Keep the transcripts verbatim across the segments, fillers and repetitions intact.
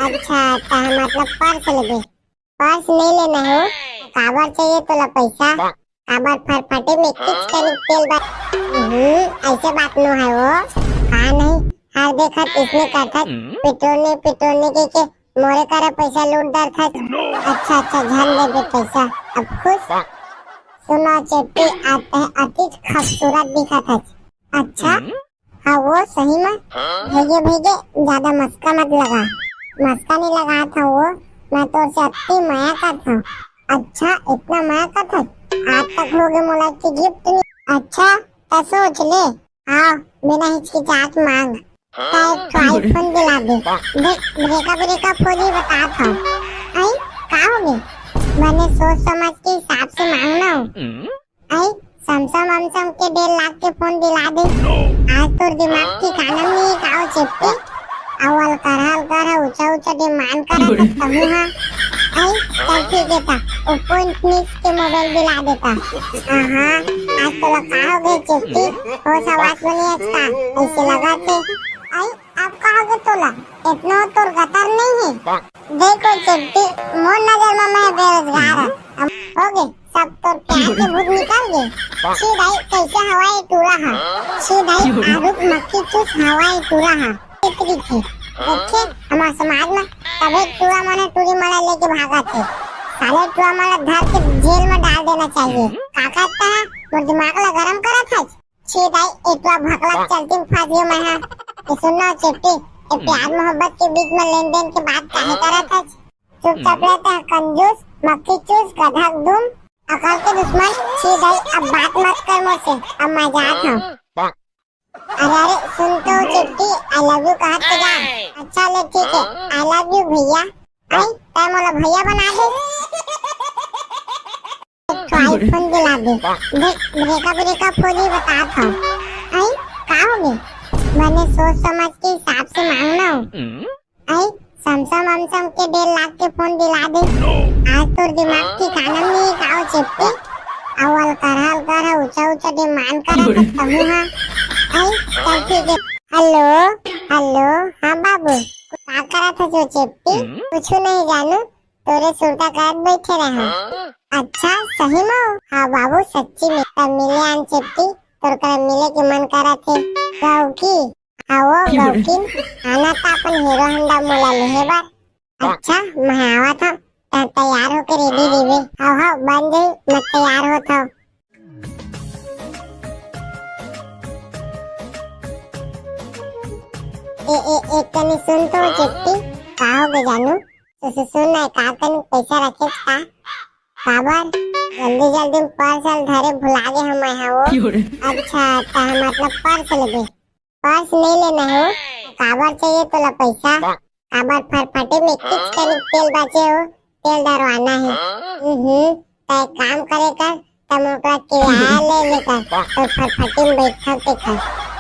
अच्छा, त मतलब पर्स लेबे? पर्स नहीं लेना है वो। काबर चाहिए तोला पैसा? काबर फटफटी में किच कनिक तेल बा? हम्म, ऐसे बात नो है वो। हाँ नहीं, हर देखत इसने करथस, पेट्रोल नहीं, पेट्रोल नहीं के, के मोरे करा पैसा लूट डरथस। अच्छा, अच्छा, झन देबे पैसा, अब खुश। सुनो चेपटी, आज तैं अतिच खूबसूरत दिखत हस। अच्छा, हाँ वो सही में। भेजे, भेजे, ज्यादा मस्का मत लगा। मस्का नहीं लगा था वो, मैं तोर से अति मया करत हूँ। अच्छा, इतना मया करत हस? आज तक हो गए मोला के गिफ्ट नहीं। अच्छा, त सोच ले। हाँ, बिना हिचकिचाहट मांग। त एक ठो iPhone दिला दे। देख, ब्रेकअप, ब्रेकअप हो जी, बतात हूँ। आई, का हो गए? मैंने सोच समझ के हिसाब से मांगना हूँ। आई, समसम वमसम के डेढ़ लाख के फोन दिला दे। आज तोर दिमाग ठिकाना में नहीं, का हो चेपटी? अउ अलकरहा अलकरहा ऊंचा ऊंचा डिमांड करत हस तहूं हा। आई, चल ठीक है ता, Oppo Infinix के मोबाइल दिला देता। हाँ, आज तोला का हो गए चेपटी? होश हवास में नहीं हस का? ऐसे लगथे। आई, अब का हो गए तोला? इतना तोर गतर नहीं है। देखो चेपटी, मोर नजर में मैं बेरोजगार हूँ। अब हो गए, सब तोर प्यार के भूत निकल गए। छी दाई, कैसे हवा ये टूरा हा? छी दाई, आरुक मक्खी चूस हवा ये टूरा हा। इतनी थी। देखे, हमारे समाज में तबे टूरा मने टूरी मने लेके भागथे। साले टूरा मने धर के जेल में डाल देना चाहिए। का कहता है? मोर दिमाग ला गरम करत है। छी दाई, ए टूरा भकला चलती में फंस गयो मैं हा। ये सुन ना चेपटी, ये प्यार मोहब्बत के बीच में लेन देन के बात काहे करत है? चुपचाप रहता है कंजूस, मक्खी चूस, गधा दुम। अकल के दुश्मन, छी दाई, अब बात मत कर मोर से, अब मैं जात हूँ। अरे, अरे, सुन तो चेपटी, I love you कहत तो जा। अच्छा ले, ठीक है, I love you भैया। आई, तैं मोला भैया बना दे। एक ठो iPhone दिला दे। देख, ब्रेकअप, ब्रेकअप हो जी, बतात हूँ। आई, का हो गए? मैंने सोच समझ के हिसाब से मांगना हूँ। आई, समसम वमसम के डेढ़ लाख के फोन दिला दे। आज तोर दिमाग ठिकाना में नहीं, का हो चेपटी? अउ अलकरहा अलकरहा ऊंचा ऊंचा डिमांड करत हस तहूं हा। आई, चल ठीक है। हेलो, हेलो, हाँ बाबू, का करत हस वो चेपटी? कुछ नहीं जानू, तोरे सुरता करत बैठे रहा। अच्छा, सही में? हाँ बाबू, सच्ची में। तब मिले आन चेपटी, तोर करा मिले के मन करत है। गौकी, हाँ वो गौकिन, आना था अपन हीरो होंडा मोला लेहे बर। अच्छा, मैं आवत हूँ, तैं तैयार होके रेडी रहिबे। हाँ, हाँ, बन जाई, मैं तैयार होत हूँ। ए, ए, एक कनी सुन तो चेपटी, का हो गए जानू? तो से सुन ना, का कनी पैसा रखे का? काबर? जल्दी जल्दी में पर्स ल धरे भुला गए हम, मैं हा वो। अच्छा, त मतलब पर्स लेबे? पर्स नहीं लेना है वो। काबर चाहिए तोला पैसा? काबर फटफटी में किच कनिक तेल बाचे हो, तेल डरवाना है। हम्म, त एक काम करे कर, तम ओकरा किराया ले लेकर तो फटफटी में बैठा के खा।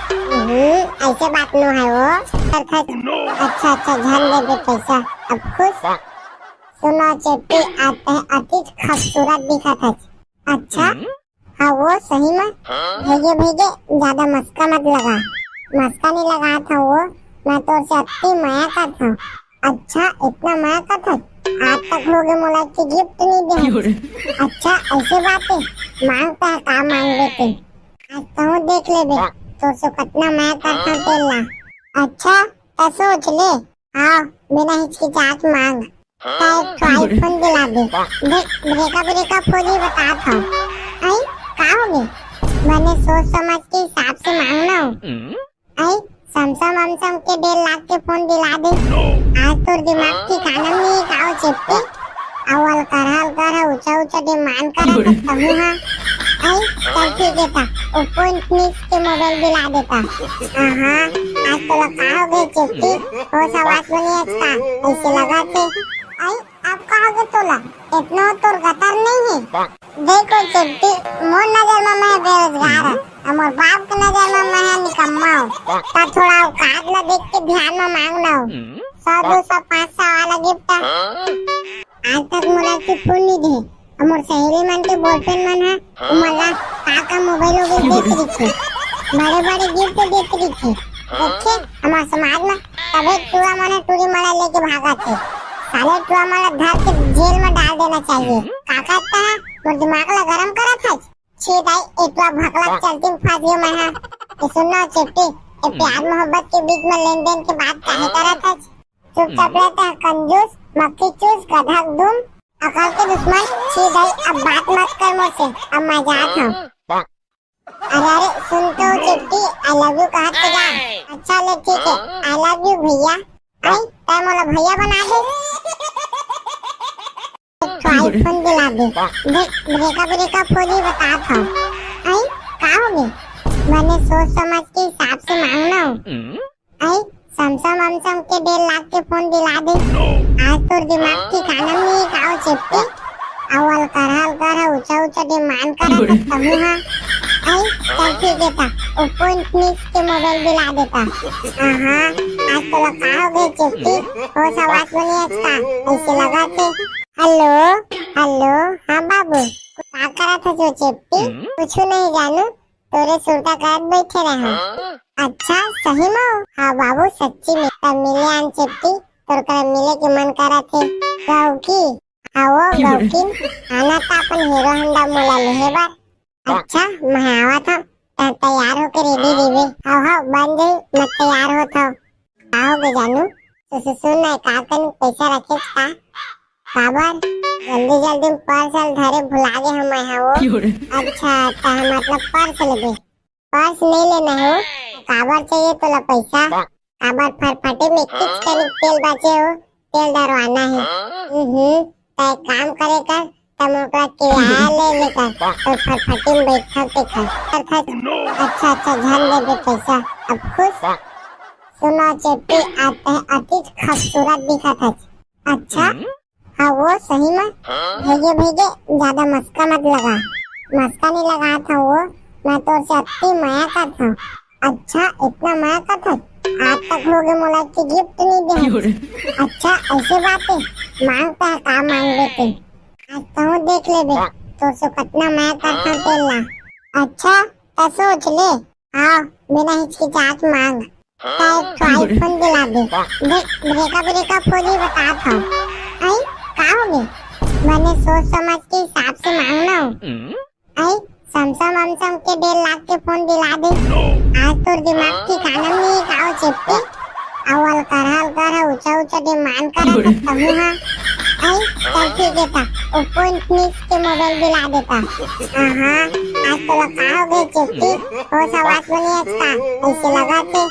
हम्म, ऐसे बात नो है वो। अच्छा, अच्छा, झन देबे पैसा, अब खुश। सुनो चेपटी, आज तैं अतिच खूबसूरत दिखत हस। अच्छा, हाँ वो सही में। भेजे, भेजे, ज्यादा मस्का मत लगा। मस्का नहीं लगा था वो, मैं तोर से अति मया करत हूँ। अच्छा, इतना मया करत हस? आज तक हो गए मोला के गिफ्ट नहीं दे। अच्छा, ऐसे बात है, मांगता है का मांग लेते। आज तहूँ देख लेबे, तोर से कितना मया करत हूँ तेला। अच्छा, त सोच ले। हाँ, बिना हिचकिचाहट मांग। त एक ठो iPhone दिला दे। देख, ब्रेकअप, ब्रेकअप हो जी, बतात हूँ। आई, का हो गए? मैंने सोच समझ के हिसाब से मांगना हूँ। आई, समसम वमसम के डेढ़ लाख के फोन दिला दे। आज तोर दिमाग ठिकाना में नहीं, का हो चेपटी? अउ अलकरहा अलकरहा ऊंचा ऊंचा डिमांड करत हस तहूं हा। आई, चल ठीक है ता, Oppo Infinix के मोबाइल दिला देता। हाँ, आज तोला का हो गए चेपटी? होश हवास में नहीं हस का? ऐसे लगथे। आई, अब का हो गए तोला? इतना तोर गतर नहीं है। देखो चेपटी, मोर नजर में मैं बेरोजगार हूँ, अउ मोर बाप के नजर में मैं निकम्मा हूँ। त थोड़ा औकात ला देख के ध्यान में मांगना हो। सौ, दो सौ, पाँच सौ वाला गिफ्ट। आज तक मोला के फूल नहीं दे। अउ मोर सहेली मन के बॉयफ्रेंड मन है, उमन ला का का मोबाइल वोबाइल देत रहिथे, बड़े बड़े गिफ्ट देत रहिथे। देखे, हमार समाज में अबे टूरा मन टूरी मन ला लेके भागत हे। साले टूरा मन ला धर के जेल में डाल देना चाहिए। का कहता है? मोर दिमाग ला गरम करत है। छी दाई, ए टूरा भकला के चलती में फंस गयो मैं हा। ये सुन ना चेपटी, ये प्यार मोहब्बत के बीच में लेन देन के बात काहे करत है? चुपचाप रहता है कंजूस, मक्खी चूस, गधा दुम। अकल के दुश्मन, छी दाई, अब बात मत कर मोर से, अब मैं जात हूँ। अरे अरे, सुन तो चेपटी, I love you कहत तो जा। अच्छा ले ठीक है, I love you भैया। आई, तै मोला भैया बना दे। एक ठो iPhone दिला दे। देख, ब्रेकअप ब्रेकअप हो जी, बतात हूँ। आई, का हो गई? मैंने सोच समझ के हिसाब से मांगना हो। आई, समसम वमसम के डेढ़ लाख के फोन दिला दे। आज तोर दिमाग ठिकाना में नहीं खाओ चेपटी। अवल करहल कर, ऊंचा ऊंचा डिमांड कर, तब तमु हा। आई, चल ठीक है ता, Oppo Infinix के मोबाइल दिला देता। हाँ हाँ, आज तो का हो गए चेपटी? हो सवास बनी आज का, ऐसे लगा थे। हेलो, हेलो, हाँ बाबू, का करा था जो चेपटी? कुछ नहीं जानू, तोरे सुरता करत बैठे रहा। अच्छा, सही में? हाँ बाबू, सच्ची में। तब मिले आन चेपटी, तोर कर मिले के मन करा थे। गाँव की? हाँ वो गाँव की, आना था अपन हीरो होंडा मोला लेहे बर। अच्छा, मैं आवा था, त तैयार होके रेडी रहिबे। हाँ हाँ, बन जाई, मैं तैयार हो था। का हो गए जानू? तो सुन ना, का कन पैसा रखे का? काबर? जल्दी जल्दी में पर्स ल धरे भुला गे हम, मैं हा वो। अच्छा, त हम मतलब पर्स लेबे। पर्स नहीं लेना हो। काबर चाहिए तोला पैसा? काबर फटफटी में किच कनी तेल बाचे हो, तेल डरवाना है। हम्म, त एक काम करे कर, तम ओकरा किराया ले लेकर तो फटफटी में बैठा के खा। अच्छा अच्छा, झन दे दे पैसा, अब खुश। सुनो चेपटी, आज तै अति खूबसूरत दिखत है। अच्छा, हाँ वो सही में। भेजे भेजे, ज्यादा मस्का मत लगा। मस्का नहीं लगा था वो, मैं तोर से अति मया करत हूँ। अच्छा, इतना मया करत है? आज तक हो गए मोला के गिफ्ट नहीं दे। अच्छा, ऐसे बात है, मांगता है का मांग लेते। आज तो देख लेबे, तोर से कितना मया करत हूँ तेला। अच्छा, तो सोच ले। हाँ, बिना हिचकिचाहट मांग। त एक ठो iPhone दिला दे। देख, ब्रेकअप ब्रेकअप हो जी, बतात हूँ। आई, का हो गए? मैंने सोच समझ के हिसाब से मांगना हो। आई, समसम वमसम के डेढ़ लाख के फोन दिला दे। आज तोर दिमाग ठिकाना में नहीं खाओ चेपटी। अवल करहल कर, ऊंचा ऊंचा डिमांड कर, तब तमु हा। आई, चल ठीक है ता, Oppo Infinix के मोबाइल दिला देता। हाँ हाँ, आज तो का हो गए चेपटी, हो सवास बनी आज का, ऐसे लगा थे।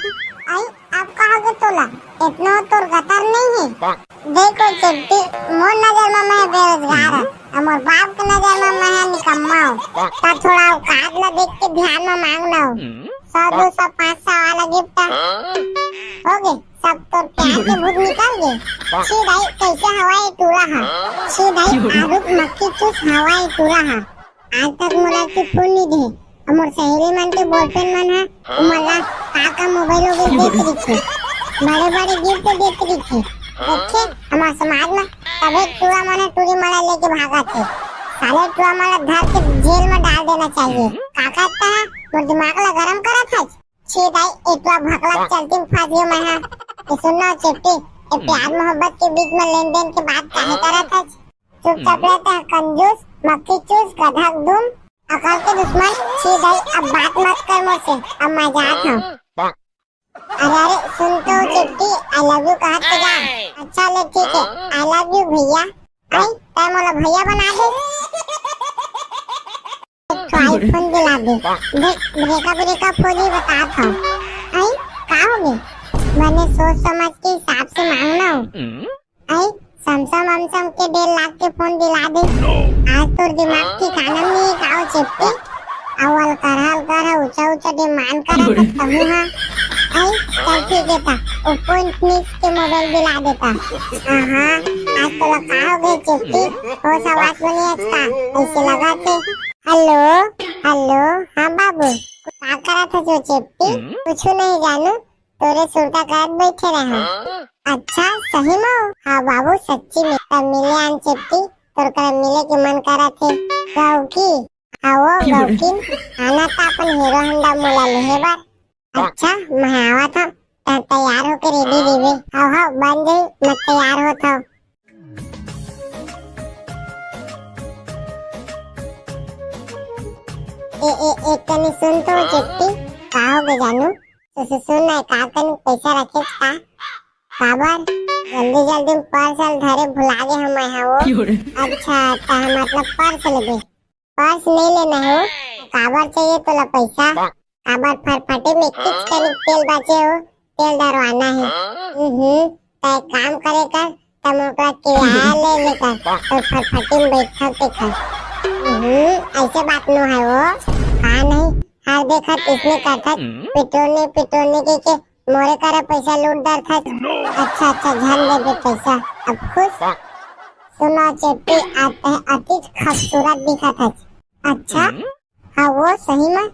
आई, अब का हो गए तोला, इतना तोर गतर नहीं है। देखो चेपटी, मोर नजर में मैं बेरोजगार हूँ, और मोर बाप के नजर में मैं निकम्मा हूँ। ता थोड़ा औकात ला देख के ध्यान में मांगना हो। सौ, दो सौ, पाँच सौ वाला गिफ्ट हो गए, सब तोर प्यार के भूत निकल गए। छी दाई, कैसे हवा ये टूरा हा? छी दाई, आरुक मक्खी चूस हवा ये टूरा हा। आज तक मोला के फोन नहीं दे। और मोर सहेली मन के बॉयफ्रेंड मन है, वो मोला का का मोबाइल वोबाइल देख रखे, बड़े बड़े गिफ्ट देख रखे। देखे, हमारे समाज में तबे टूरा मन टूरी मन लेके भागत है। साले टूरा मन धर के जेल में डाल देना चाहिए। का कहता है, मोर दिमाग ला गरम करत है। छी दाई, ए टूरा भकला के चलती में फंस गयो मैं हा। ये सुन ना चेपटी, ये प्यार मोहब्बत के बीच में लेन देन के बात काहे करत है? चुपचाप रहता है कंजूस, मक्खी चूस, गधा दुम, अकल के दुश्मन। छी दाई, अब बात मत कर मोर से, अब मैं जात हूँ। अरे अरे, सुन तो चेपटी, I love you कहत तो जा। अच्छा ले ठीक है, I love you भैया। आई, तै मोला भैया बना दे। एक ठो iPhone दिला दे। देख, ब्रेकअप ब्रेकअप हो जी, बतात हूँ। आई, का हो गए? मैंने सोच समझ के हिसाब से मांगना हो। आई, समसम वमसम के डेढ़ लाख के फोन दिला दे। आज तोर दिमाग ठिकाना में नहीं खाओ चेपटी। अवल करहल कर, ऊंचा ऊंचा डिमांड कर, तब तमु हा। आई, चल ठीक है ता, Oppo Infinix के मोबाइल दिला देता। हाँ हाँ, आज तो का हो गए चेपटी, हो सवास बनी आज का, ऐसे लगा थे। हेलो, हेलो, हाँ बाबू, का करा था जो चेपटी? कुछ नहीं जानू, तोरे सुरता करत बैठे रहा। अच्छा, सही में? हाँ बाबू, सच्ची में। तब मिले आन चेपटी, तोर कर मिले के मन करा थे। गाँव की? हाँ वो गाँव की, आना था अपन हीरो होंडा मोला लेहे बर। अच्छा, मैं आवा था। तैं तैयार होके रेडी रहिबे। हव हव, बन जाही, मैं तैयार होत हव। ए ए, एक कनी सुन तो चेपटी, का हो गे जानू? तो सुन ना, का कनी पैसा रखे का? काबर जल्दी जल्दी में पर्स ल धरे भुला गे हंव मैं हा वो। अच्छा, त मतलब पर्स लेबे? पर्स नहीं लेना हे वो। काबर चाहिए तोला पैसा? काबर फटफटी में किच कनी तेल बाचे हो, तेल डरवाना हे। हम्म, त एक काम करे कर, त मोर करा किराया ले लेकर तो फटफटी में बैठा के खा। हम्म, ऐसे बात नो हे वो। का नहीं, हर देखत इसने करथस, पेट्रोल नहीं, पेट्रोल नहीं के, के मोरे करा पैसा लूट डरथस। अच्छा अच्छा, झन देबे पैसा, अब खुश। सुनो चेपटी, आज तैं अतिच खूबसूरत दिखत हस। अच्छा, हाँ वो सही में।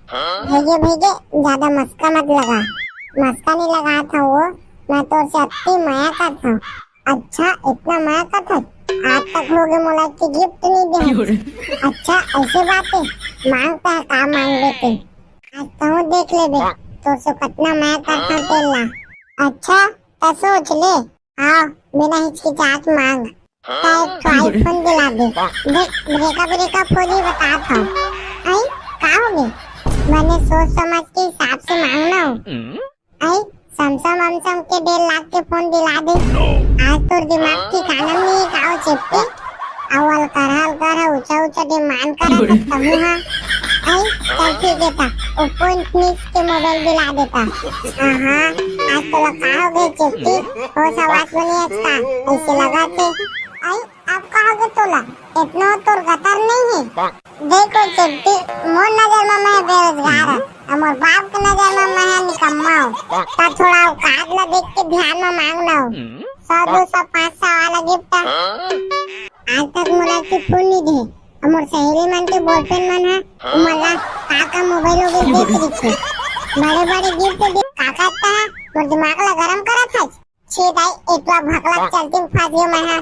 भैया भैया, ज्यादा मस्का मत लगा। मस्का नहीं लगात हंव वो, मैं तोर से अति मया करत हंव। अच्छा, इतना मया करत हस? आज तक हो गे मोला कि गिफ्ट नहीं दे। अच्छा, ऐसे बात हे, मांग त का मांग लेते। आज तहूँ देख लेबे, तोर से कतना मया करत हंव तेला। अच्छा, त सोच ले। हाँ, बिना हिचकिचाहट मांग। त एक ठो iPhone दिला दे। देख, breakup breakup हो जाही, बतात हंव। आई, का हो गे? बने सोच समझ के हिसाब से मांग ना हो। आई, समसम वमसम के डेढ़ लाख के फोन दिला दे। आज तोर दिमाग ठिकाना में नहीं हे का वो चेपटी? अउ अलकरहा अलकरहा ऊंचा ऊंचा demand करत हस तहूँ हा। आई, चल ठीक हे त, Oppo Infinix के मोबाइल दिला देता। हाँ, आज तोला का हो गे चेपटी? होश हवास में नहीं हस का? ऐसे लगथे। आई, अब का हो गे तोला? इतना तोर गतर नहीं हे। देखो चेपटी, मोर नजर में मैं बेरोजगार हंव, अउ मोर बाप के नजर में मैं निकम्मा हंव। त थोड़ा औकात ला देख के ध्यान में मांग ना हो। सौ, दो सौ, पाँच सौ वाला गिफ्ट। आज तक मोला कोई फोन नहीं दे, अउ मोर सहेली मन के बॉयफ्रेंड मन ह मोला का का मोबाइल वोबाइल देत रहिथे। बड़े बड़े गिफ्ट दे, का का त मोर दिमाग ला गरम करत हस। छी दाई, एतवा भकला के चलती में फंस गेंव मैं हा।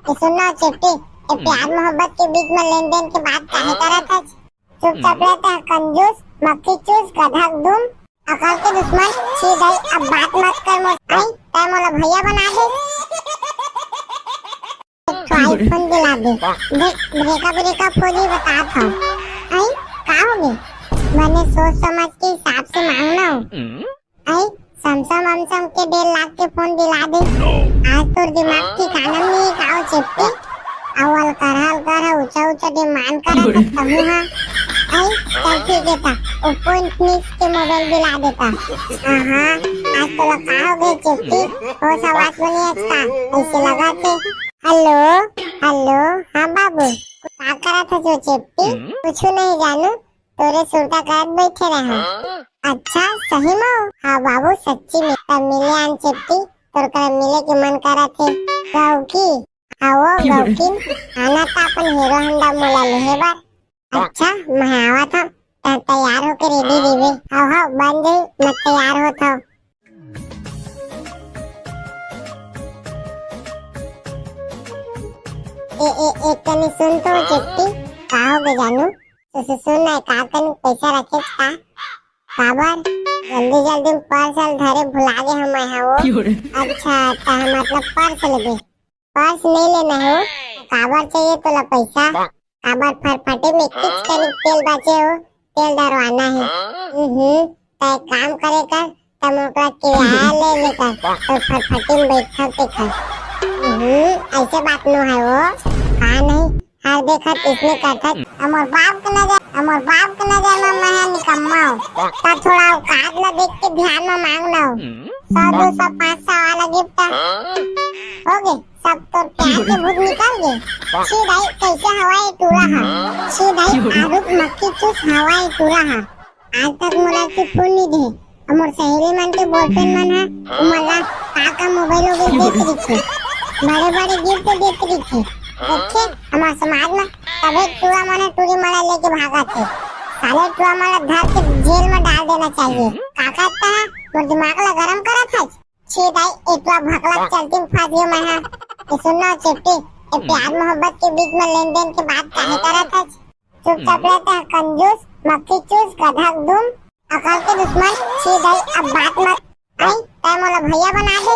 ए सुन ना चेपटी, ए प्यार मोहब्बत के बीच में लेन देन के बात काहे करत हस? चुपचाप रह तैं कंजूस, मक्खी चूस, गधा के दुम, अकल के दुश्मन। छी दाई, अब बात मत कर मोर। आई, तैं मोला भैया बना दे। एक ठो iPhone दिला दे। देख, breakup breakup हो जाही, बतात हंव। आई, का हो गे? बने सोच समझ के हिसाब से मांग ना हो। आई, समसम वमसम के डेढ़ लाख के फोन दिला दे। आज तोर दिमाग ठिकाना में नहीं हे का वो चेपटी? अउ अलकरहा अलकरहा ऊंचा ऊंचा demand करत हस तहूँ हा। आई, चल ठीक हे त, Oppo Infinix के मोबाइल दिला देता। हाँ, आज तोला का हो गे चेपटी? होश हवास में नहीं हस का? ऐसे लगथे। हेलो, हेलो, हाँ बाबू, का करत हस वो चेपटी? कुछू नहीं जानू, तोरे सुरता करत बइठे रहेंव। अच्छा, सही में? हाँ बाबू, सच्ची में। त मिले आन चेपटी, तोर करा मिले के मन करत हे। गौकी, हाँ वो गौकिन, आना त अपन Hero Honda मोला लेहे बर। अच्छा, मैं आवत हंव, त तैयार होके रेडी रहिबे। हव हव, बन जाही, मैं तैयार होत हंव। ए ए, एक कनी सुन तो चेपटी, का हो गे जानू? तो सुन ना, का कनी पैसा रखे का? काबर जल्दी जल्दी में पर्स ल धरे भुला गे हंव मैं हा वो। अच्छा, त मतलब पर्स लेबे? पर्स नहीं लेना हे वो। काबर चाहिए तोला पैसा? काबर फटफटी में किच कनी तेल बाचे हो, तेल डरवाना हे। हम्म, त एक काम करे कर, त मोर करा किराया ले लेकर तो फटफटी में बैठा के खा। हम्म, ऐसे बात नो हे वो। का नहीं, हर देखत इसने करथस। अउ मोर बाप के नजर, अउ मोर बाप के नजर में मैं हा निकम्मा हंव। त थोड़ा औकात ला देख के ध्यान में मांग ना हो। सौ, दो सौ, पाँच सौ वाला गिफ्ट। हो गे, सब तोर प्यार के भूत निकल गे। छी दाई, कैसे हवा ये टूरा हा? छी दाई, आरुक मक्खी चूस हवा ये टूरा हा। आज तक मोला कोई फोन नहीं दे। अउ मोर सहेली मन के बॉयफ्रेंड मन ह, ओ मोला का का मोबाइल वोबाइल देत रहिथे, बड़े बड़े गिफ्ट देत रहिथे। देखे, हमर समाज में तभे टूरा मन ह टूरी मन ला लेके भागत हे। साले टूरा मन ला धर के जेल में डाल देना चाहिए। का करता है, मोर दिमाग ला गरम करत है। छी दाई, एतवा भकला के चलती में फंस गेंव मैं हा। ए सुन ना चेपटी, ए प्यार मोहब्बत के बीच में लेन देन के बात काहे करत हस? चुपचाप रह तैं कंजूस, मक्खी चूस, गधा के दुम, अकल के दुश्मन। छी दाई, अब बात मत। आई, तै मोला भैया बना दे।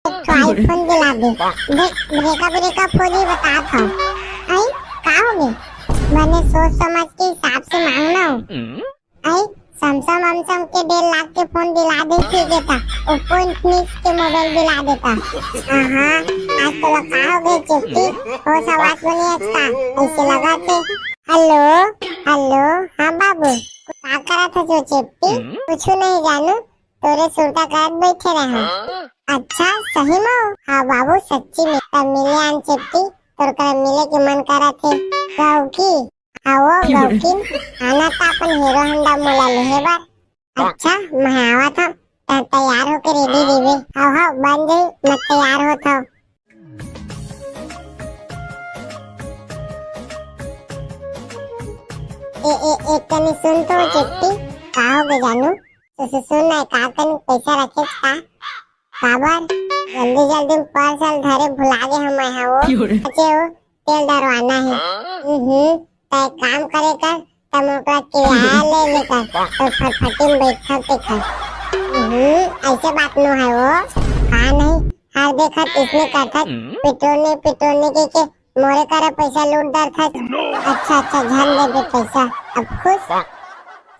एक ठो iPhone दिला दे। देख, ब्रेकअप, ब्रेकअप हो जी, बतात हव। आई, का हो गे? बने सोच समझ के हिसाब से मांगना हो। आई, Samsung वमसंग के डेढ़ लाख के फोन दिला दे, ठीक है ता। Oppo Infinix के मोबाइल दिला देता। आहा, आज तो का हो गे चेपटी? होश हवास बने आज का? ऐसे लगा थे। हेलो, हेलो, हाँ बाबू, का करत हस वो चेपटी? कुछ नहीं जानू, तोरे सुरता करत बैठे रहा। अच्छा, सही में? हाँ बाबू, सच्ची में। तब मिले आन चेपटी, तोर करा मिले के मन करत हे। गौकी, हाँ वो गौकिन, आना था अपन Hero Honda मोला लेहे बर। अच्छा, मैं आवत हूँ, तै तैयार होके रेडी रहिबे। हाँ हाँ, बन जाई, मैं तैयार होत हूँ। ए, ए, एक कनी सुन तो चेपटी, का हो गे जानू? तो सुन ना, का कनी पैसा रखे का? काबर? जल्दी जल्दी में पर्स ल धरे भुला गे हूँ मैं हा वो। क्यों रे? बचे हो, तेल डरवाना है। हम्म, तै काम करे कर, तब ओकरा किराया ले लेकर तो फटफटी में बैठा के खा। हम्म, ऐसे बात नो है वो। का नहीं, हर देखत इसने करथत, पिटोने पिटोने के, के मोरे करा पैसा लूट डरथत। अच्छा अच्छा, झन दे दे पैसा, अब खुश।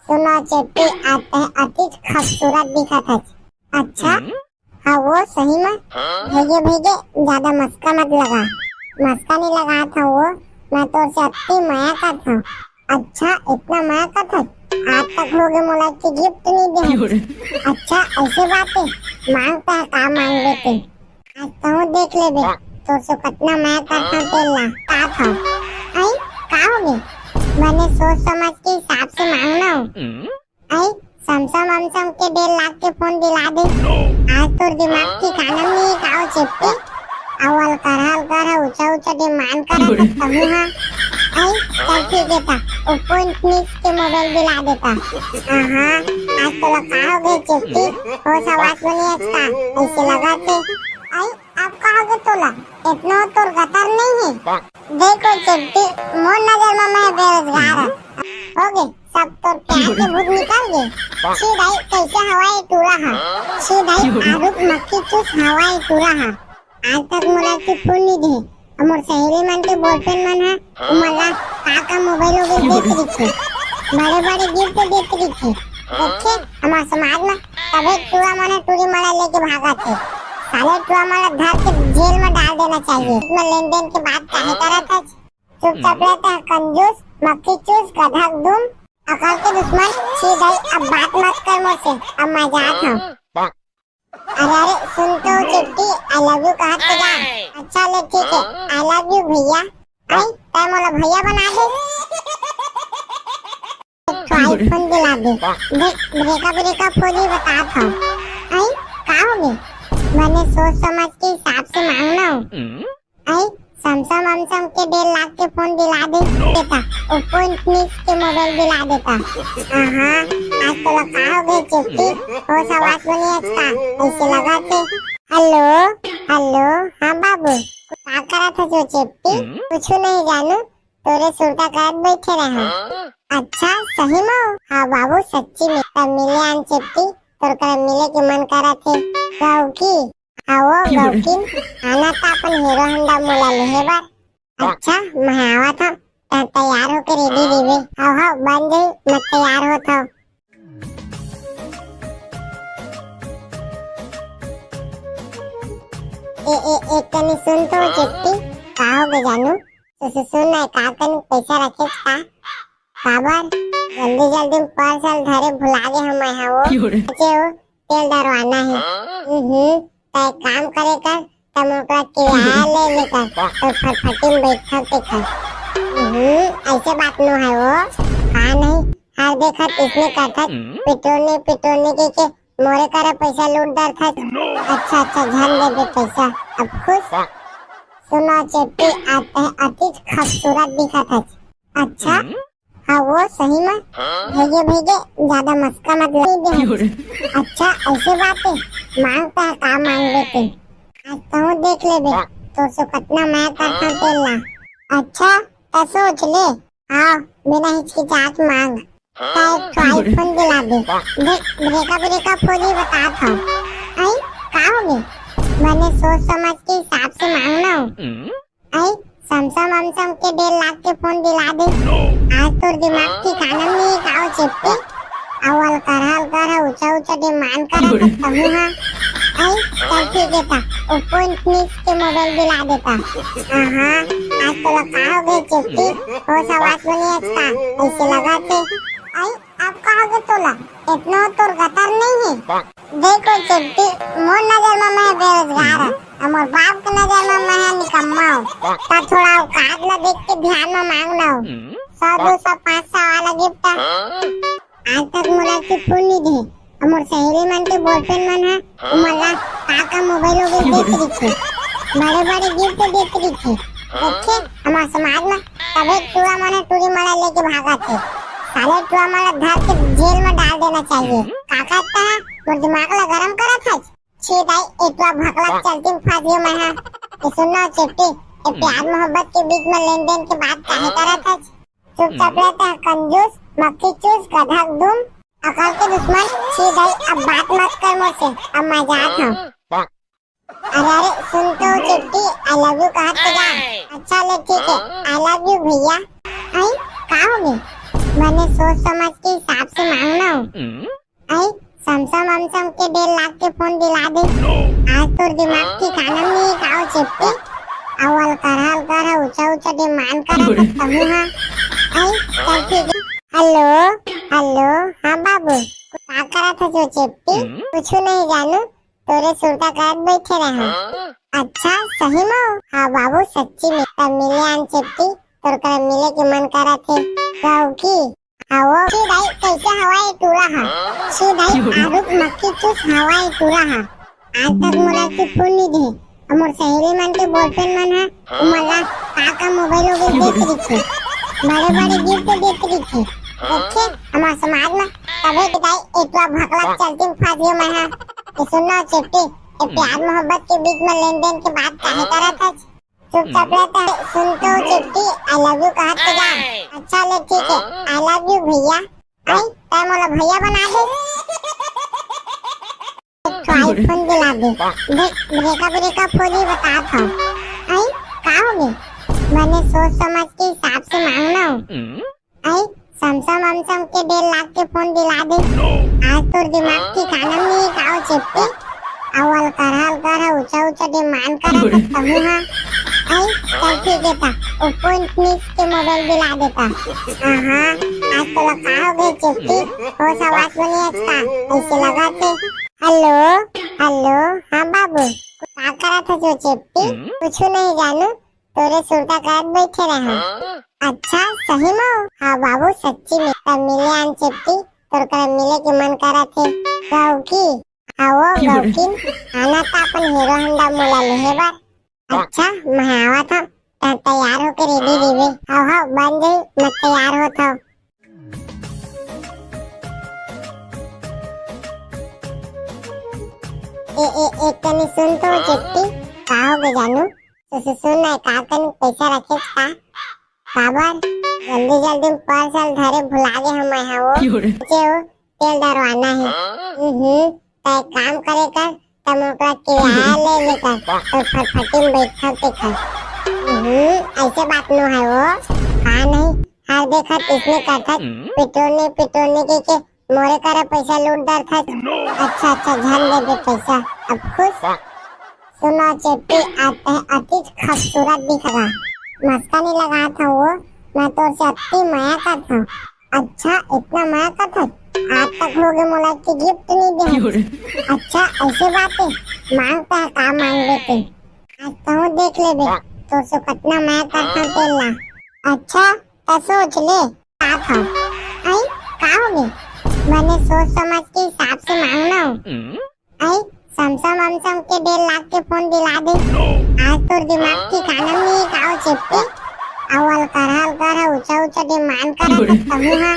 सुनो चेपटी, आते हैं, अति खूबसूरत दिखत है। अच्छा, हाँ वो सही में। भेगे भेगे, ज्यादा मस्का मत लगा। मस्का नहीं लगा था वो, मैं तोर से अति मया करत हूँ। अच्छा, इतना मया करत हस? आज तक हो गए मोला के गिफ्ट नहीं दे। अच्छा, ऐसे बात है, मांगता है का मांग लेते। आज तो देख लेबे, तोर से कितना मया करत हूँ तेल ला, का था? आई, का हो गए? मैंने सोच समझ के हिसाब से मांगना हो। आई, Samsung वमसंग के डेढ़ लाख के फोन दिला दे। आज तोर दिमाग ठिकाना में नहीं है, का हो चेपटी? अवल करहल कर, ऊंचा ऊंचा डिमांड कर कहूँ हाँ। आई, चल ठीक है ता, Oppo Infinix के मोबाइल दिला देता। हाँ, आज तो का हो गए चेपटी, होश हवास बने आज का, ऐसे लगा थे। आई, अब का हो गए तोला, इतना तोर गतर नहीं है। देखो चेपटी, मोर नजर में मैं बेरोजगार हूँ। हो गए, सब तोर प्यार के भूत निकल गए। छी दाई, कैसे हवा ये टूरा हा? छी दाई, आरुक मक्खी चूस हवा ये टूरा हा। आज तक मोला के फूल नहीं दे। अब मोर सहेली मन के बॉयफ्रेंड मन हा, मोला का का मोबाइल वोबाइल देत रहिथे, बड़े बड़े गिफ्ट देत रहिथे। देखे, हमार समाज में तबे टूरा मन टूरी मन लेके भागत हे। साले टूरा मन धर के जेल में डाल देना चाहिए। इसमें लेन देन के बात काहे करत है? चुपचाप रहता है, कंजूस, मक्खी चूस, गधा दुम, अकल के दुश्मन। छी दाई, अब बात मत कर मोर से, अब मैं जात हूँ। अरे, अरे, सुन तो चेपटी, I love you कहत के जा। अच्छा ले, ठीक है, I love you भैया। आई, तै मोला भैया बना दे। एक ठो iPhone दिला दे। देख, ब्रेकअप, ब्रेकअप हो जी, बतात हव। आई, का हो गे? बने सोच समझ के हिसाब से मांगना हो। आई, Samsung वमसंग के डेढ़ लाख के फोन दिला दे देता, Oppo Infinix के मोबाइल दिला देता। हाँ, आज तो का हो गए चेपटी, होश हवास बने आज का, ऐसे लगा थे। हेलो, हेलो, हाँ बाबू, का करत हस वो चेपटी? कुछ नहीं जानू, तोरे सुरता करत बैठे रहा। अच्छा, सही में? हाँ बाबू, सच्ची में। तब मिले आन चेपटी, तोर करा मिले के मन करत हे। गौकी, हाँ वो क्यों रे? गौकिन, आना था अपन Hero Honda मोला लेहे बर। अच्छा, मैं आवत हूँ, तै तैयार होके रेडी रहिबे। हाँ हाँ, बन जाई, मैं तैयार होत हूँ। ए, ए, एक कनी सुन तो चेपटी, का हो गे जानू? तो सुन ना, का कनी पैसा रखे का? काबर? जल्दी जल्दी में पर्स ल धरे भुला गे हूँ मैं हा वो। क्यों रे? बचे हो, तेल डरवाना है। हम्म, तै काम करे कर, तब ओकरा किराया ले लेकर तो फटफटी में बैठा के खा। हम्म, ऐसे बात नो है वो। का नहीं, हर देखत इसने करथत, पिटोने पिटोने के, के मोरे करा पैसा लूट डरथस। अच्छा अच्छा, झन दे दे पैसा, अब खुश। सुनो चेपटी, आते हैं, अति खूबसूरत दिखत है। अच्छा, हाँ वो सही में। भेगे भेगे, ज्यादा मस्का मत लगा दे। अच्छा, ऐसे बात है, मांगता है का मांग लेते। आज तो देख लेबे, तोर से कितना मैं करता तेल ला। अच्छा, तो सोच ले। हाँ, बिना हिचकिचाहट मांग। तैं एक ठो iPhone दिला दे। देख, ब्रेकअप ब्रेकअप हो जी, बतात हंव। आई, का होगे? बने सोच समझ के हिसाब से मांगना हो। आई, समसम वमसम के डेढ़ लाख के फोन दिला दे। आज तोर दिमाग ठिकाना में नहीं, का हो चेपटी? अउ अलकरहा अलकरहा ऊंचा ऊंचा डिमांड करत हस तहूं हा। आई, चल ठीक हे ता, Oppo Infinix के मोबाइल दिला देता। हाँ, आज तोला का होगे चेपटी? होश हवास में नहीं हस का? ऐसे लगथे। आई, अब का होगे तोला? इतना तोर गतर नहीं हे। देखो चेपटी, मोर नजर में मैं बेरोजगार हूँ, अउ मोर बाप के नजर में मैं निकम्मा हूँ। ता थोड़ा औकात ला देख के ध्यान में मांगना हो। सौ, दो सौ, पाँच सौ वाला गिफ्ट। आज तक मोला कोई फोन नहीं दे। अउ मोर सहेली मन के बॉयफ्रेंड मन ह, ओमन ला का का मोबाइल वोबाइल देत रहिथे, बड़े बड़े गिफ्ट देत रहिथे। देखे, हमर समाज में तभे टूरा मन ह टूरी मन ला लेके भागत हे। साले टूरा मन ला धर के जेल में डाल देना चाहिए। का कहता है, मोर दिमाग ला गरम करत हस। छी दाई, ए टूरा भकला के चलती में फंस गयो मैं हा। ए सुन ना चेपटी, ए प्यार मोहब्बत के बीच में लेन देन के बात काहे करत हस? चुपचाप रह ता कंजूस, मक्खी चूस, गधा दुम, अकल के दुश्मन। छी दाई, अब बात मत कर मोर से, अब मैं जात हूँ। अरे अरे, सुन तो चेपटी, I love you कहत के जा। अच्छा ले ठीक है, I love you भैया। आई, का होगे? बने सोच समझ के हिसाब से मांगना हो। आई, समसम वमसम के डेढ़ लाख के फोन दिला दे। आज तोर दिमाग ठिकाना में नहीं, का हो चेपटी? अउ अलकरहा अलकरहा ऊंचा ऊंचा डिमांड करत हस तहूं हा। आई, चल ठीक है। हेलो, हेलो, हाँ बाबू, का करत हस ओ चेपटी? कुछु नहीं जानू, तोरे सुरता करत बैठे रहे। अच्छा, सही में? हाँ बाबू, सच्ची में। तब मिले आन चेपटी, तोर करा मिले के मन करत हे। गऊ की? हाँ वो। छी दाई, कैसे हवा ए टूरा हा? छी दाई, आरुक मक्खी चूस हवा ए टूरा हा। आज तक मोला कोई फोन नहीं दे। अउ मोर सहेली मन के बॉयफ्रेंड मन ह, ओमन ला का का मोबाइल वोबाइल देत रहिथे, बड़े बड़े गिफ्ट देत रहिथे। देखे, हमर समाज में तभे के दाई ए टूरा भकला के चलती में फंस गयो मैं हा। ए सुन ना चेपटी, ए प्यार मोहब्बत के बीच में लेन देन के बात काहे करत हस? चुपचाप रह ता, सुन तो चेपटी, I love you कहत के जा। अच्छा ले ठीक है, I love you भैया। आई, तैं मोला भैया बना दे। एक ठो iPhone दिला दे। देख, ब्रेकअप ब्रेकअप हो जी, बतात हंव। आई, का होगे? बने सोच समझ के हिसाब से मांगना हो। आई, समसम वमसम के डेढ़ लाख के फोन दिला दे। आज तोर दिमाग ठिकाना में नहीं, का हो चेपटी? अउ अलकरहा अलकरहा ऊंचा ऊंचा डिमांड करत हस तहूं हा। आई, चल ठीक है ता, Oppo Infinix के मोबाइल दिला देता। हाँ, आज तोला का होगे चेपटी? होश हवास में नहीं हस का? ऐसे लगथे। हेलो, हेलो, हाँ बाबू, का करत हस ओ चेपटी? कुछु नहीं जानू, तोरे सुरता करत बैठे रहे। अच्छा, सही में? हाँ बाबू, सच्ची में। तब मिले आन चेपटी, तोर करा मिले के मन करत हे। गऊ की? हाँ वो गऊ की, आना ता अपन Hero Honda मोला लेहे बर। अच्छा, मैं आवत हंव, तैं तैयार होके रेडी रहिबे। हाँ हाँ, बन जाही, मैं तैयार होत हंव। ए, ए, एक कनी सुन तो चेपटी, का होगे जानू? तो सुन ना, का कनी पैसा रखे का? काबर? जल्दी जल्दी में पर्स ल धरे भुला गे हंव मैं हा वो। क्यों रे? जे वो तेल डरवाना हे। हम्म, तैं एक काम करे कर, तैं ओकरा किराया ले ले कर, तो फटफटी में बैठा ते कर। हम्म, ऐसे बात नो है वो। का नहीं, हर देखत इसने करथस, पेट्रोल नहीं, पेट्रोल नहीं कह के मोरे करा पैसा लूट डरथस। अच्छा, अच्छा, झन देबे पैसा, अब खुश। सुन ना चेपटी, आज तैं अतिच खूबसूरत दिखथस। मस्का नहीं लगात हंव वो, मैं तोर से अति मया करत हंव। अच्छा, इतना मया करथस? आज तक होगे मोला एक ठी गिफ्ट नहीं दे हस। अच्छा, ऐसे बात हे, मांगता है का मांगबे ते। आज तहूं देख लेबे, तोर से कतना मया करत हंव तेला। अच्छा, त सोच ले। का था? आई, का होगे? बने सोच समझ के हिसाब से मांगना हो। आई, समसम वमसम के डेढ़ लाख के फोन दिला दे। आज तोर दिमाग ठिकाना में नहीं, का हो चेपटी? अउ अलकरहा अलकरहा ऊंचा ऊंचा डिमांड करत हस तहूं हा।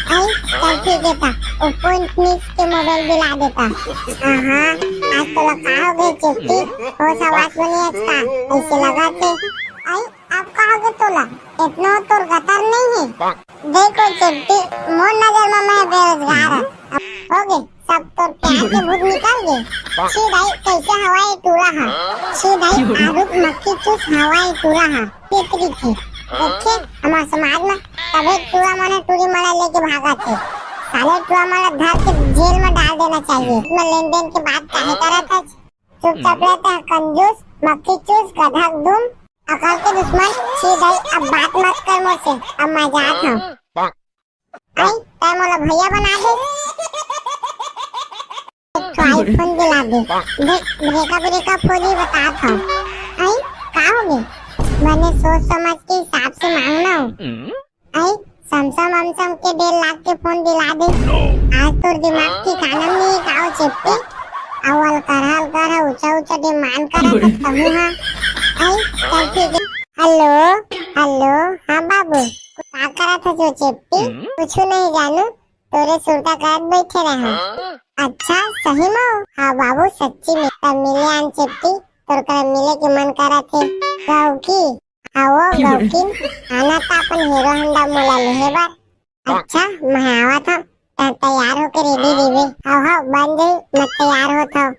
आई, चल ठीक है ता, Oppo Infinix के मोबाइल दिला देता। हाँ, आज तोला का होगे चेपटी? होश हवास में नहीं हस का? ऐसे लगथे। आई, अब का होगे तोला? इतना तोर गतर नहीं है। देखो चेपटी, मोर नजर में मैं बेरोजगार हूँ। अब हो गए, सब तोर प्यार के भूत निकल गए। छी दाई, कैसे हवा ये टूरा हा? छी दाई, आरुक मक्खी चूस हवा ये टूरा हा। ये तरीके, देखे, हमारे समाज में तबे टूरा माने टूरी माला लेके भागा थे। साले टूरा माला धर के जेल में डाल देना चाहिए। मैं लेन देन की बात काहे करा था? चुपचाप रहता है कंजूस, मक्खी चूस, गधा दुम, अकल के दुश्मन। छी दाई, अब बात मत कर मोर से, अब मैं जात हूँ। आई, तै मोला भैया बना दे। एक ठो iPhone दिला दे। देख, ब्रेकअप ब्रेकअप हो जी, बतात हूँ। आई, का हो गए? मैंने सोच समझ के हिसाब से मांगना हो। आई, समसम वमसम के डेढ़ लाख के फोन दिला दे। आज तोर दिमाग ठिकाना में नहीं, का हो चेपटी? अवल करहल कर, ऊंचा ऊंचा डिमांड कर, तब कहूँ हाँ। आई, चल ठीक है। हेलो, हेलो, हाँ बाबू, का करत हस ओ चेपटी? कुछु नहीं जानू, तोरे सुरता करत बैठे रहा। अच्छा, सही में? हाँ बाबू, सच्ची में। तब मिले आन चेपटी, तोर करा मिले के मन करत हे। गौकी, हाँ वो गौकिन, आना था अपन हीरो होंडा मोला लेहे बर। अच्छा, मैं आवत हूँ, तैं तैयार होके रेडी रहिबे। हाँ, हाँ, बन जाई, मैं तैयार होत हूँ।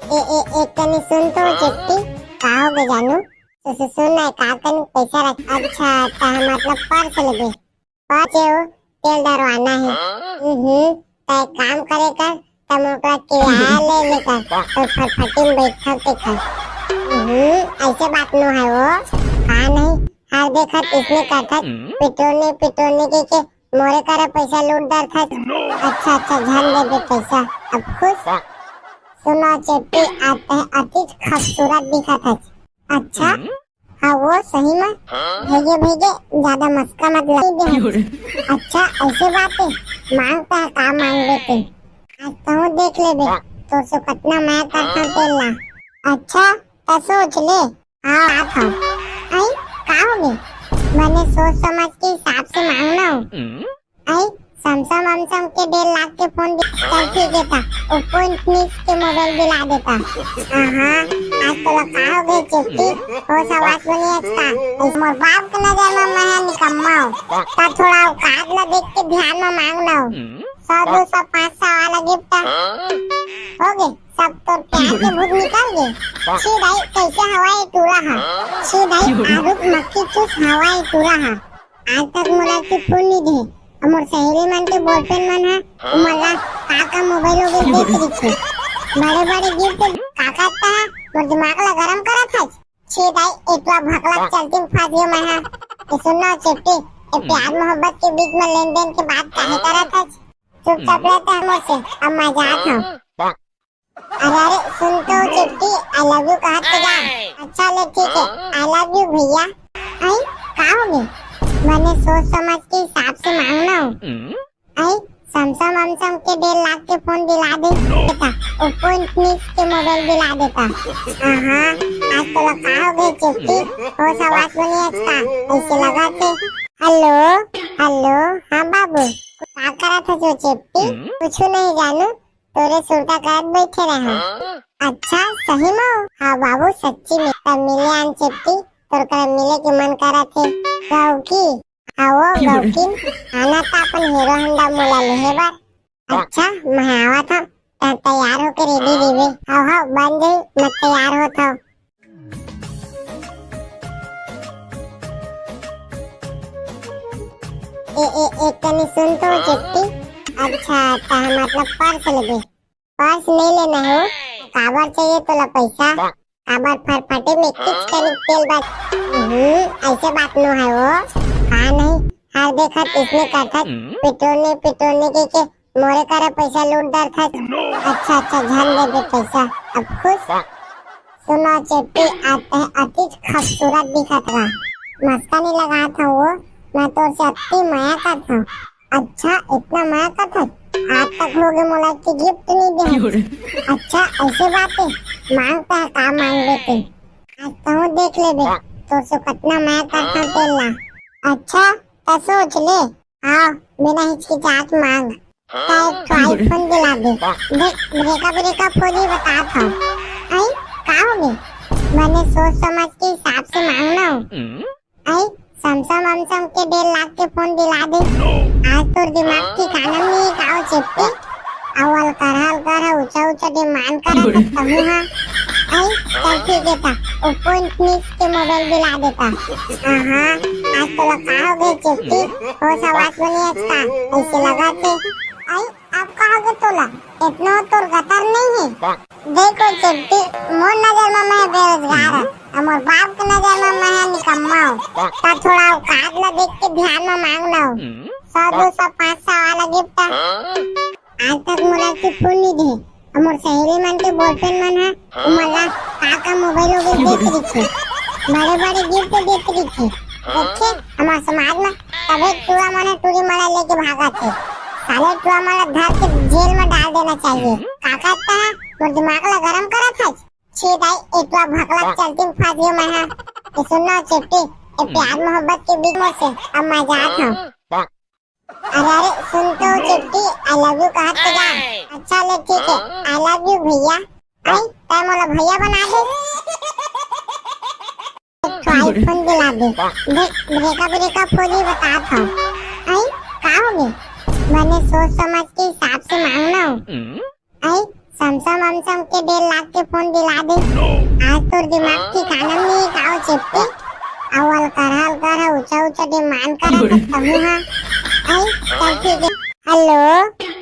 ए, ए, एक कनी सुन तो चेपटी, का हो गए जानू? तो सु-, सुन ना, का कनी पैसा रख, अच्छा, ता मतलब पर्स लेबे। पर्स हे वो, तेल डरवाना है। हम्म, ता एक काम करे कर, तम ओकरा किराया ले लेकर, तो फटफटी में बैठा के खा। हम्म, ऐसे बात नो है वो, का नहीं, हर देखत इसने करथस, पिटोने, पिटोने के, के मोरे करा पैसा लूट डरथस। अच्छा, अच्छा, झन देबे पैसा, अब खुश। सुनो चेपटी, आज तैं अतिच खूबसूरत दिखत हस। अच्छा, हाँ वो सही में। भेजे, भेजे, ज्यादा मस्का मत लगा दे। अच्छा, ऐसे बात है, मांगता है, का मांग लेते। आज तहूँ देख लेबे, तोर से कितना मैं करता तेल ला। अच्छा, तो सोच ले। हाँ, बात हो। आई, का हो गए? मैंने सोच समझ के हिसाब से मांगना हो। आई, समसम वमसम के डेढ़ लाख के फोन दे-, चल ठीक है था, Oppo Infinix के मोबाइल दिला देता। हाँ, आज तो का हो गए चेपटी, होश हवास बनी है इसका। इस मोर बाप के नजर में मैं निकम्मा हूँ। ता थोड़ा औकात ला देख के ध्यान में मांगना हो। सौ, दो सौ, पाँच सौ वाला गिफ्ट हो गए, सब तोर प्यार के भूत निकल गए। छी दाई, कैसे हवा ये टूरा हा? छी दाई, आरुक मक्खी चूस हवा ये टूरा हा। आज तक मोला के फोन नहीं दे। और मोर सहेली मन के बॉयफ्रेंड मन है, वो मोला का का मोबाइल हो गए देख रही थी। बड़े बड़े गिफ्ट का करता है, मोर दिमाग ला गरम करत है। छी दाई, एतवा भकलक चलती में फंस गयो मैं हा। ये सुन ना चेपटी, ये प्यार मोहब्बत के बीच में लेन देन के बात काहे करत है? चुपचाप रहता है मोर से, अब मैं जात हूँ। अरे, अरे, सुन तो चेपटी, I love you कहत तो जा। अच्छा ले ठीक है, I love you भैया। आई, का हो गए? मैंने सोच समझ के हिसाब से मांगना हो। आई, समसम वमसम के डेढ़ लाख के फोन दिला दे देता, Oppo Infinix के मोबाइल दिला देता। हाँ, आज तो का हो गए चेपटी, होश हवास बनी है इसका, ऐसे लगा के। हेलो, हेलो, हाँ बाबू, का करत हस ओ चेपटी? कुछ नहीं जानू, तोरे सुरता करत बैठे रहा। अच्छा, सही में? हाँ बाबू, सच्ची में। तब मिले आन चेपटी, तोर करा मिले के मन करत है। गौकी, हाँ वो गौकिन, आना था अपन हीरो होंडा मोला लेहे बर। अच्छा, मैं आवत हूँ, तैं तैयार होके रेडी रहिबे। हाँ, हाँ, बन जाई, मैं तैयार होत हूँ। ए, ए, एक कनी सुन तो चेपटी। अच्छा, ता मतलब पर्स लेबे। पर्स नहीं लेना है वो। काबर चाहिए तोला पैसा? काबर फरफटे में किच कनी तेल बच। हम्म, ऐसे बात नो है वो। हाँ नहीं, हर देखत इसने करथस, पिटोने, पिटोने के, के मोरे करा पैसा लूट डरथस। अच्छा, अच्छा, झन देबे पैसा, अब खुश। सुनो चेपटी, आज तैं अतिच खूबसूरत दिखत रहा। मस्का नहीं लगात हूँ वो, मैं तोर से अति मया करत हूँ। अच्छा, इतना मया करत हस? आज तक हो गए मोला के गिफ्ट नहीं दे। अच्छा, ऐसे बात है, मांगता है का मांग लेते। आज तहूँ देख लेबे, तोर से कितना मया करत हूँ तेल ला। अच्छा, तो सोच ले। हाँ, बिना हिचकिचाहट मांग। ता एक ठो iPhone दिला दे। देख, ब्रेकअप ब्रेकअप हो जी, बतात हूँ। आई, का होगे? बने सोच समझ के हिसाब से मांगना हो। आई, समसम वमसम के डेढ़ लाख के फोन दिला दे। आज तोर दिमाग ठिकाना में नहीं का हो चेपटी? अउ अलकरहा अलकरहा ऊंचा ऊंचा डिमांड करत हस तहूं हा। आई, चल ठीक है ता, Oppo Infinix के मोबाइल दिला देता। हाँ, आज तोला का होगे चेपटी? होश हवास बनी आज का? ऐसे लगा थे। आई, अब का होगे तोला? इतना तोर गतर नहीं है। देखो चेपटी, मोर नजर में मैं बेरोजगार हूँ, अउ मोर बाप के नजर में मैं निकम्मा हूँ। ता थोड़ा औकात ला देख के ध्यान में मांगना हो। सौ, दो सौ, पाँच सौ वाला गिफ्ट। आज तक मोला के फोन नहीं दे, अउ मोर सहेली मन के बॉयफ्रेंड मन है, उमन ला का का मोबाइल वोबाइल देत रहिथे, बड़े बड़े गिफ्ट देत रहिथे। देखे, हमार समाज में तभे टूरा मन टूरी मन लेके भागत हे। साले टूरा मन ला धर के जेल में डाल देना चाहिए। का कहता है, मोर दिमाग ला गरम करत है। छी दाई, ए टूरा भकला के चलती में फंस गयो मैं हा। ये सुन ना चेपटी, ये प्यार मोहब्बत के बीच में से अब मैं जात हूँ। अरे, अरे, सुन तो चेपटी, I love you कहत के जा। अच्छा ले ठीक है, I love you भैया। आई, तै मोला भैया बना दे। एक ठो iPhone दिला दे। देख, ब्रेकअप ब्रेकअप हो जी बतात हूँ। आई, का होगे? बने सोच समझ के हिसाब से मांगना हो। आई, समसम वमसम के डेढ़ लाख के फोन दिला दे। आज तोर दिमाग ठिकाना में नहीं का हो चेपटी? अउ अलकरहा अलकरहा ऊंचा ऊंचा डिमांड करत हस तहूं हा। आई, चल ठीक है। हेलो,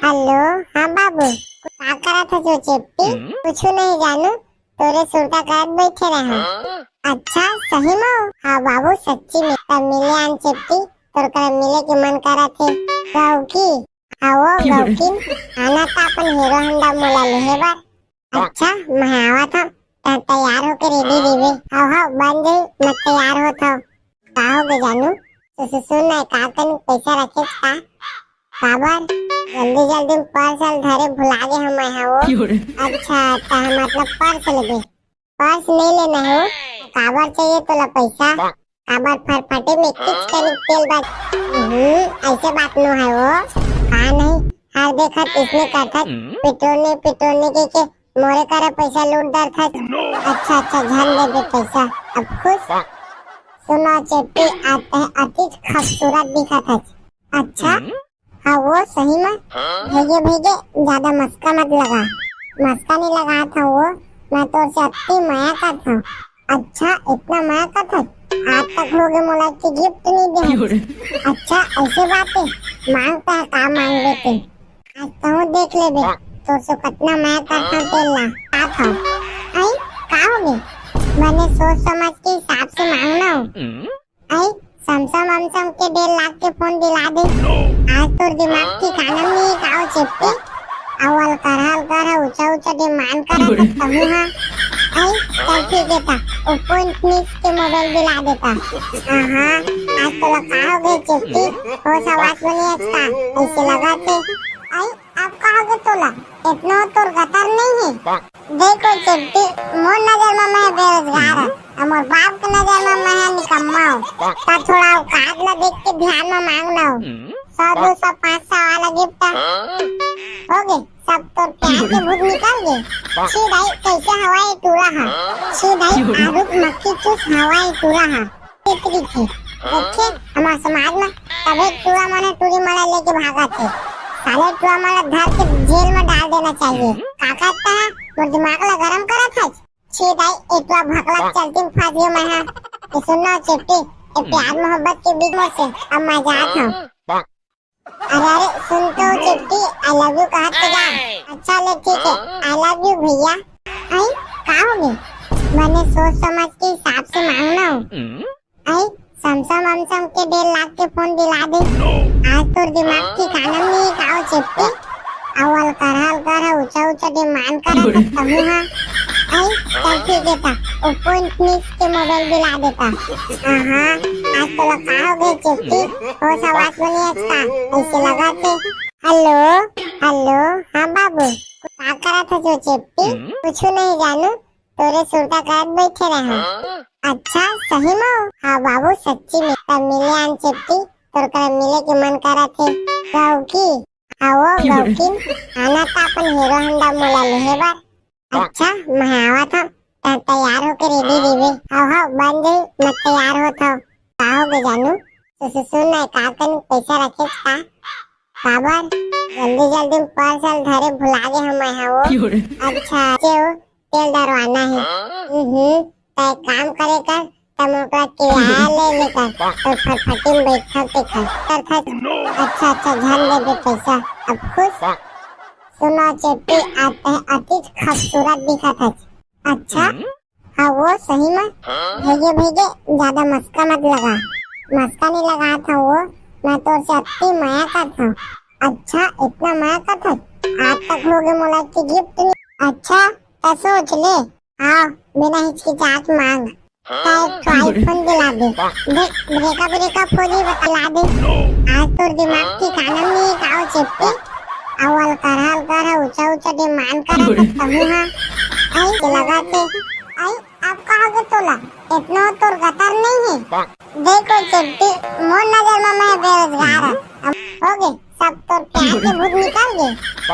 हेलो, हाँ बाबू, का करत हस वो चेपटी? कुछ नहीं जानू, तोरे सुरता करत बैठे रहा। अच्छा, सही में? हाँ बाबू, सच्ची में। तब मिले आन चेपटी, तोर करा मिले के मन करत हे। गौकी, हाँ वो गौकिन, आना था अपन हीरो होंडा मोला लेहे बर। अच्छा, मैं आवत हूँ, तै तैयार होके रेडी रहिबे। हाँ हाँ, बन जाई, मैं तैयार होत हूँ। का होगे जानू? तो सुन ना, का कन पैसा रखे का? काबर? जल्दी जल्दी में पर्स ल धरे भुला गे हूँ मैं हा वो। अच्छा, तो हम मतलब पर्स लेबे। पर्स नहीं लेना है वो। काबर चाहिए तोला पैसा? काबर फटफटी में किच करी तेल बात। हम्म, ऐसे बात नो है वो। का नहीं? हर देखत इसने करथत। पेट्रोल नहीं, पेट्रोल नहीं के, के मोरे करा पैसा लूट डरथत। अच्छा, अच्छा, झन दे दे पैसा। अब खुश? सुनो चेपटी, आज तै अतिच खूबसूरत दिखत है। अच्छा? हाँ, वो सही में। भैया, भैया, ज्यादा मस्का मत लगा। मस्का नहीं लगा था वो, मैं तोर से अति मया करत हूँ। अच्छा, इतना मया करत हस? आज तक होगे मोला के गिफ्ट नहीं दे। अच्छा, ऐसे बात है, मांगता है का मांग लेते। आज तहूँ देख लेबे, तोर से कितना मया करत हूँ तेला। का था? आई, का होगे? बने सोच समझ के हिसाब से मांगना हो। आई, समसम वमसम के डेढ़ लाख के फोन दिला दे। आज तोर दिमाग ठिकाना में नहीं का हो चेपटी? अउ अलकरहा अलकरहा ऊंचा ऊंचा डिमांड करत हस तहूं हा। आई, चल ठीक है ता, Oppo Infinix के मोबाइल दिला देता। हाँ, आज तोला का होगे चेपटी? होश हवास बनी आज का? ऐसे लगा थे। आई, अब का होगे तोला? इतना तोर गतर नहीं है। देखो चेपटी, मोर नजर में मैं बेरोजगार हूँ, अउ मोर बाप के नजर में मैं निकम्मा हूँ। ता थोड़ा औकात ला देख के ध्यान में मांगना हो। सौ, दो सौ, पाँच सौ वाला गिफ्ट। होगे, सब तोर प्यार के भूत निकल गे। छी दाई, कैसे हवा ये टूरा हा? छी दाई, आरुक मक्खी चूस हवा ये टूरा हा। तेतरी के। देखे, हमार समाज में तभे टूरा मन टूरी मन लेके भागत हे। साले टूरा मन धर के जेल में डाल देना चाहिए। का कहता है, मोर दिमाग ला गरम करत है। छी दाई, ए टूरा भकला के चलती में फंस गयो मैं हा। ये सुन ना चेपटी, ये प्यार मोहब्बत के बीच में से अब मैं जात हूँ। अरे, अरे, सुन तो चेपटी, I love you कहत के जा। अच्छा ले ठीक है, I love you भैया। आई, का होगे? बने सोच समझ के हिसाब से मांगना हो। आई, समसम वमसम के डेढ़ लाख के फोन दिला दे। आज तोर दिमाग ठिकाना में नहीं का हो चेपटी? अउ अलकरहा अलकरहा ऊंचा ऊंचा डिमांड करत हस तहूं हा। आई, चल ठीक है ता, Oppo Infinix के मोबाइल दिला देता। हाँ, आज तोला का होगे चेपटी? होश हवास बनी आज का? ऐसे लगा थे। हेलो, हेलो, हाँ बाबू, का करत हस वो चेपटी? कुछ नहीं जानू, तोरे सुरता करत बैठे रहा। अच्छा, सही में? हाँ बाबू, सच्ची में। तब मिले आन चेपटी, तोर करा मिले के मन करत हे। गौकी, हाँ वो गौकिन, आना था अपन हीरो होंडा मोला लेहे बर। अच्छा, मैं आवत हूँ, त तैयार होके रेडी रहिबे। हव हव, बन जाही, मैं तैयार होत हव। का होगे जानू? तो सुन ना, का कन पैसा रखे का? काबर? जल्दी जल्दी में पर्स ल धरे भुला गे हंव मैं हा वो। अच्छा, तेल डरवाना हे। हम्म, त एक काम करे कर, त मोला किराया ले लेकर तो फटफटी में बैठा के खा कर था। अच्छा अच्छा, झन दे दे पैसा, अब खुश। सुनो चेपटी, आज तैं अतिच खूबसूरत दिखत हच। अच्छा? हाँ वो सही में। भेजे भेजे, ज्यादा मस्का मत लगा। मस्का नहीं लगा था वो, मैं तोर से अति मया करत हूँ। अच्छा, इतना मया करत हच? आज तक होगे मोला के गिफ्ट नहीं। अच्छा, त सोच ले। हाँ, बिना हिचकिचाहट मांग। त एक ठो आईफोन दिला दे। देख, ब्रेकअप ब्रेकअप हो जाही, बता दे। आज तोर दिमाग ठिकाना में नहीं हे का वो चेपटी? अउ अलकरहा अलकरहा ऊंचा ऊंचा डिमांड करत हच तहूं हा। आई के लगा थे। आई, अब का होगे तोला? इतना तोर गतर नहीं हे। देखो चेपटी, मोर नजर में मैं बेरोजगार हूँ। अब होगे, सब तोर प्यार के भूत निकल गे।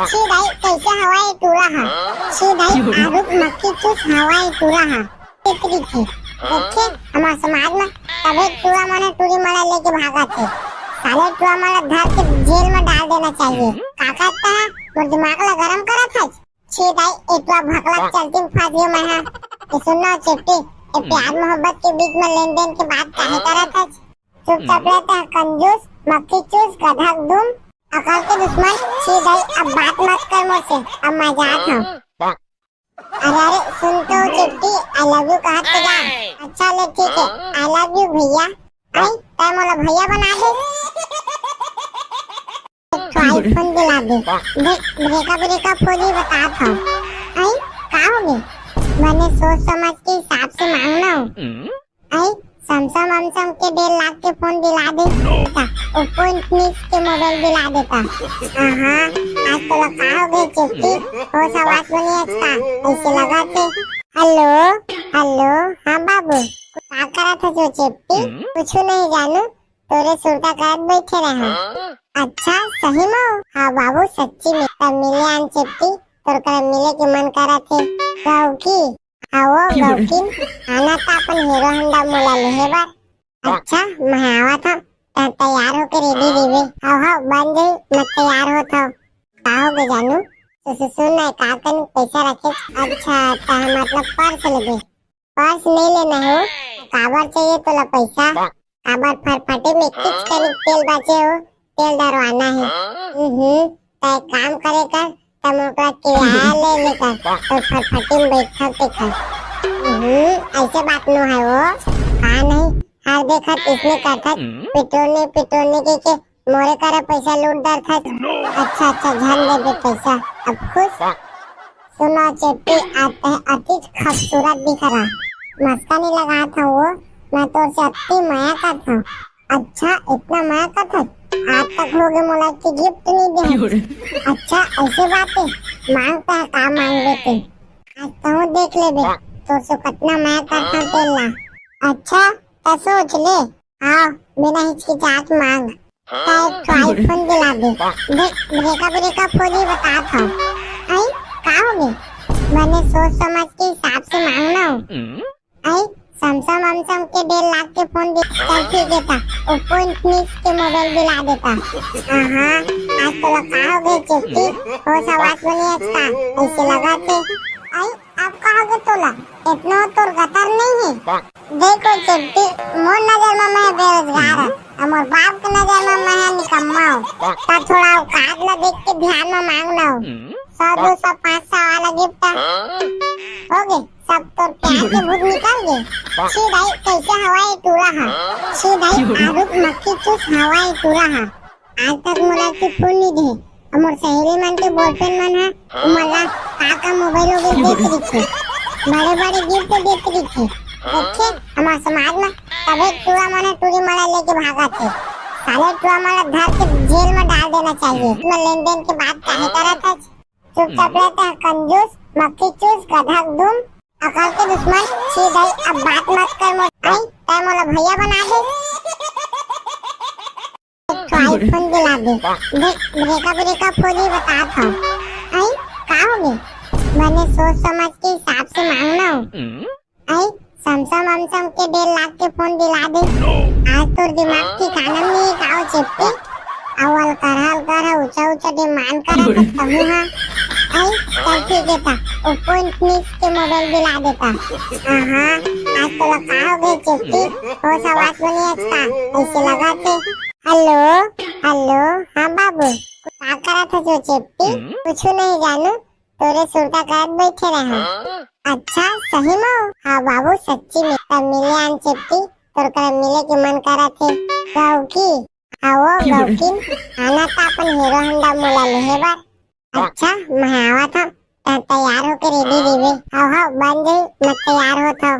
छी दाई, कैसे हवा ये टूरा हा? छी दाई, आरुक मक्खी चूस हवा ये टूरा हा। टिकरी थी। देखे, हमार समाज में तभे टूरा मने टूरी मन ला लेके भागथे। साले टूरा मन ला धर के जेल में डाल देना चाहिए। का करता है? मोर दिमाग ला गरम करत हच। छी दाई, ए टूरा भकला के चलती में फंस गयो मैं हा। ए सुन ना चेपटी, ए प्यार मोहब्बत के बीच में लेन देन के बात काहे करत हच? चुपचाप रहता है कंजूस, मक्खी चूस, गधा दुम, अकल के दुश्मन। छी दाई, अब बात मत कर मोर से, अब मैं जात हूँ। अरे अरे, सुन तो चेपटी, I love you कहत तो जा। अच्छा ले ठीक है, I love you भैया। आई, तैं मोला भैया बना दे। एक ठो आईफोन दिला दे। देख, ब्रेकअप ब्रेकअप हो जाही, बतात हूँ। आई, का होगे? बने सोच समझ के हिसाब से मांगना हो। आई, Samsung वमसंग के डेढ़ लाख के फोन दिला देता, Oppo Infinix के मोबाइल दिला देता। हाँ, आज तोला का होगे चेपटी? होश हवास बनी आज का? ऐसे लगा थे। हेलो, हेलो, हाँ बाबू, का करत हच वो चेपटी? कुछ नहीं जानू, तोरे सुरता करत बैठे रहे। अच्छा, सही में? हाँ बाबू, सच्ची में। तब मिले आन चेपटी, तोर करा मिले के मन करत हे। गौकी, हाँ वो गौकिन, आना त अपन Hero Honda मोला लेहे बर। अच्छा, मैं आवत हूँ, त तैयार होके रेडी रहिबे। हाँ हाँ, बन जाही, मैं तैयार होत हूँ। का होगे जानू? तो सुन ना, का कन पैसा रखे? अच्छा, त मतलब पर्स लेबे। पर्स नहीं लेना हो, काबर चाहिए तोला पैसा? काबर फटफटी में किच कनिक तेल बाचे हो, तेल डरवाना है। हम्म, त एक काम करे कर, त मोला किराया ले लेकर तो फटफटी में बैठा के खा। हम्म, ऐसे बात नो है वो। का नहीं, हर देखत इसने करथत, पेट्रोल नहीं, पेट्रोल नहीं के, के मोरे करा पैसा लूट डरथस। अच्छा अच्छा, झन देबे पैसा, अब खुश। सुनो चेपटी, आज तैं अतिच खूबसूरत दिखत हच। मस्का नहीं लगात हंव वो, मैं तोर से अति मया करत हूँ। अच्छा, इतना मया करत हच? आज तक होगे मोला के गिफ्ट नहीं दे। अच्छा, ऐसे बात है, मांगता है का मांगबे ते? आज तहूँ देख लेबे, तोर से कतना मया करत हंव तेला। अच्छा, त सोच ले। हाँ, बिना हिचकिचाहट मांग। त एक ठो आईफोन दिला दे। देख, ब्रेकअप ब्रेकअप हो जाही, बतात हंव। आई, का होगे? बने सोच समझ के हिसाब से मांगना हो। आई, Samsung वमसंग के डेढ़ लाख के फोन दे, चल ठीक है ता, Oppo Infinix के मोबाइल दिला देता। हाँ, आज तोला का होगे चेपटी? होश हवास बनी आज का? ऐसे लगा थे। आई, अब का होगे तोला? इतना तोर गतर नहीं है। देखो चेपटी, मोर नजर में मैं बेरोजगार हूँ, अउ मोर बाप के नजर में मैं निकम्मा हूँ। त थोड़ा औकात ला देख के ध्यान में मांगना हो। सौ, दो सौ, पाँच सौ वाला गिफ्ट। होगे, सब तोर प्यार के भूत निकल गे। छी दाई, कैसे हवा ये टूरा हा? छी दाई, आरुक मक्खी चूस हवा ये टूरा हा। आज तक मोला के फोन नहीं दे। अउ मोर सहेली मन के बॉयफ्रेंड मन ह, उमन ला का का मोबाइल वोबाइल देत रहिथे, बड़े बड़े गिफ्ट देत रहिथे। देखे, हमार समाज में तभे टूरा मन टूरी मन ला लेके भागत हे। साले टूरा मन ला धर के जेल में डाल देना चाहिए। मैं लेन देन के बात काहे करत हच? चुपचाप रहता है कंजूस, मक्खी चूस, गधा दुम, अकल के दुश्मन। छी दाई, अब बात मत कर मोर। आई, तैं मोला भैया बना दे। एक ठो आईफोन दिला दे। देख, ब्रेकअप ब्रेकअप हो जाही, बतात हंव। आई, का होगे? बने सोच समझ के हिसाब से मांगना हो। के डेढ़ लाख के फोन दिला दे। आज तोर दिमाग ठिकाना में नहीं का ओ चेपटी? अउ अलकरहा अलकरहा ऊंचा ऊंचा डिमांड करत हस तहूं हा। आई, चल ठीक हे ता, Oppo Infinix के मोबाइल दिला देता। आहा, आज तोला का हो गए चेपटी? होश हवास में नहीं हस का? ऐसे लगा थे। हेलो, हेलो, हाँ बाबू, का करत हस ओ चेपटी? कुछ नहीं जानू, तोरे सुरता करत बैठे रहा। अच्छा, सही में? हाँ बाबू, सच्ची में। तब मिले आन चेपटी, तोर करा मिले के मन करत हे। गौकी, हाँ वो गौकिन, आना ता अपन हीरो होंडा मोला लेहे बर। अच्छा, मैं आवत हूँ, तब तैयार होके रेडी रहिबे। हाँ हाँ, बन जाई, मैं तैयार होत हूँ।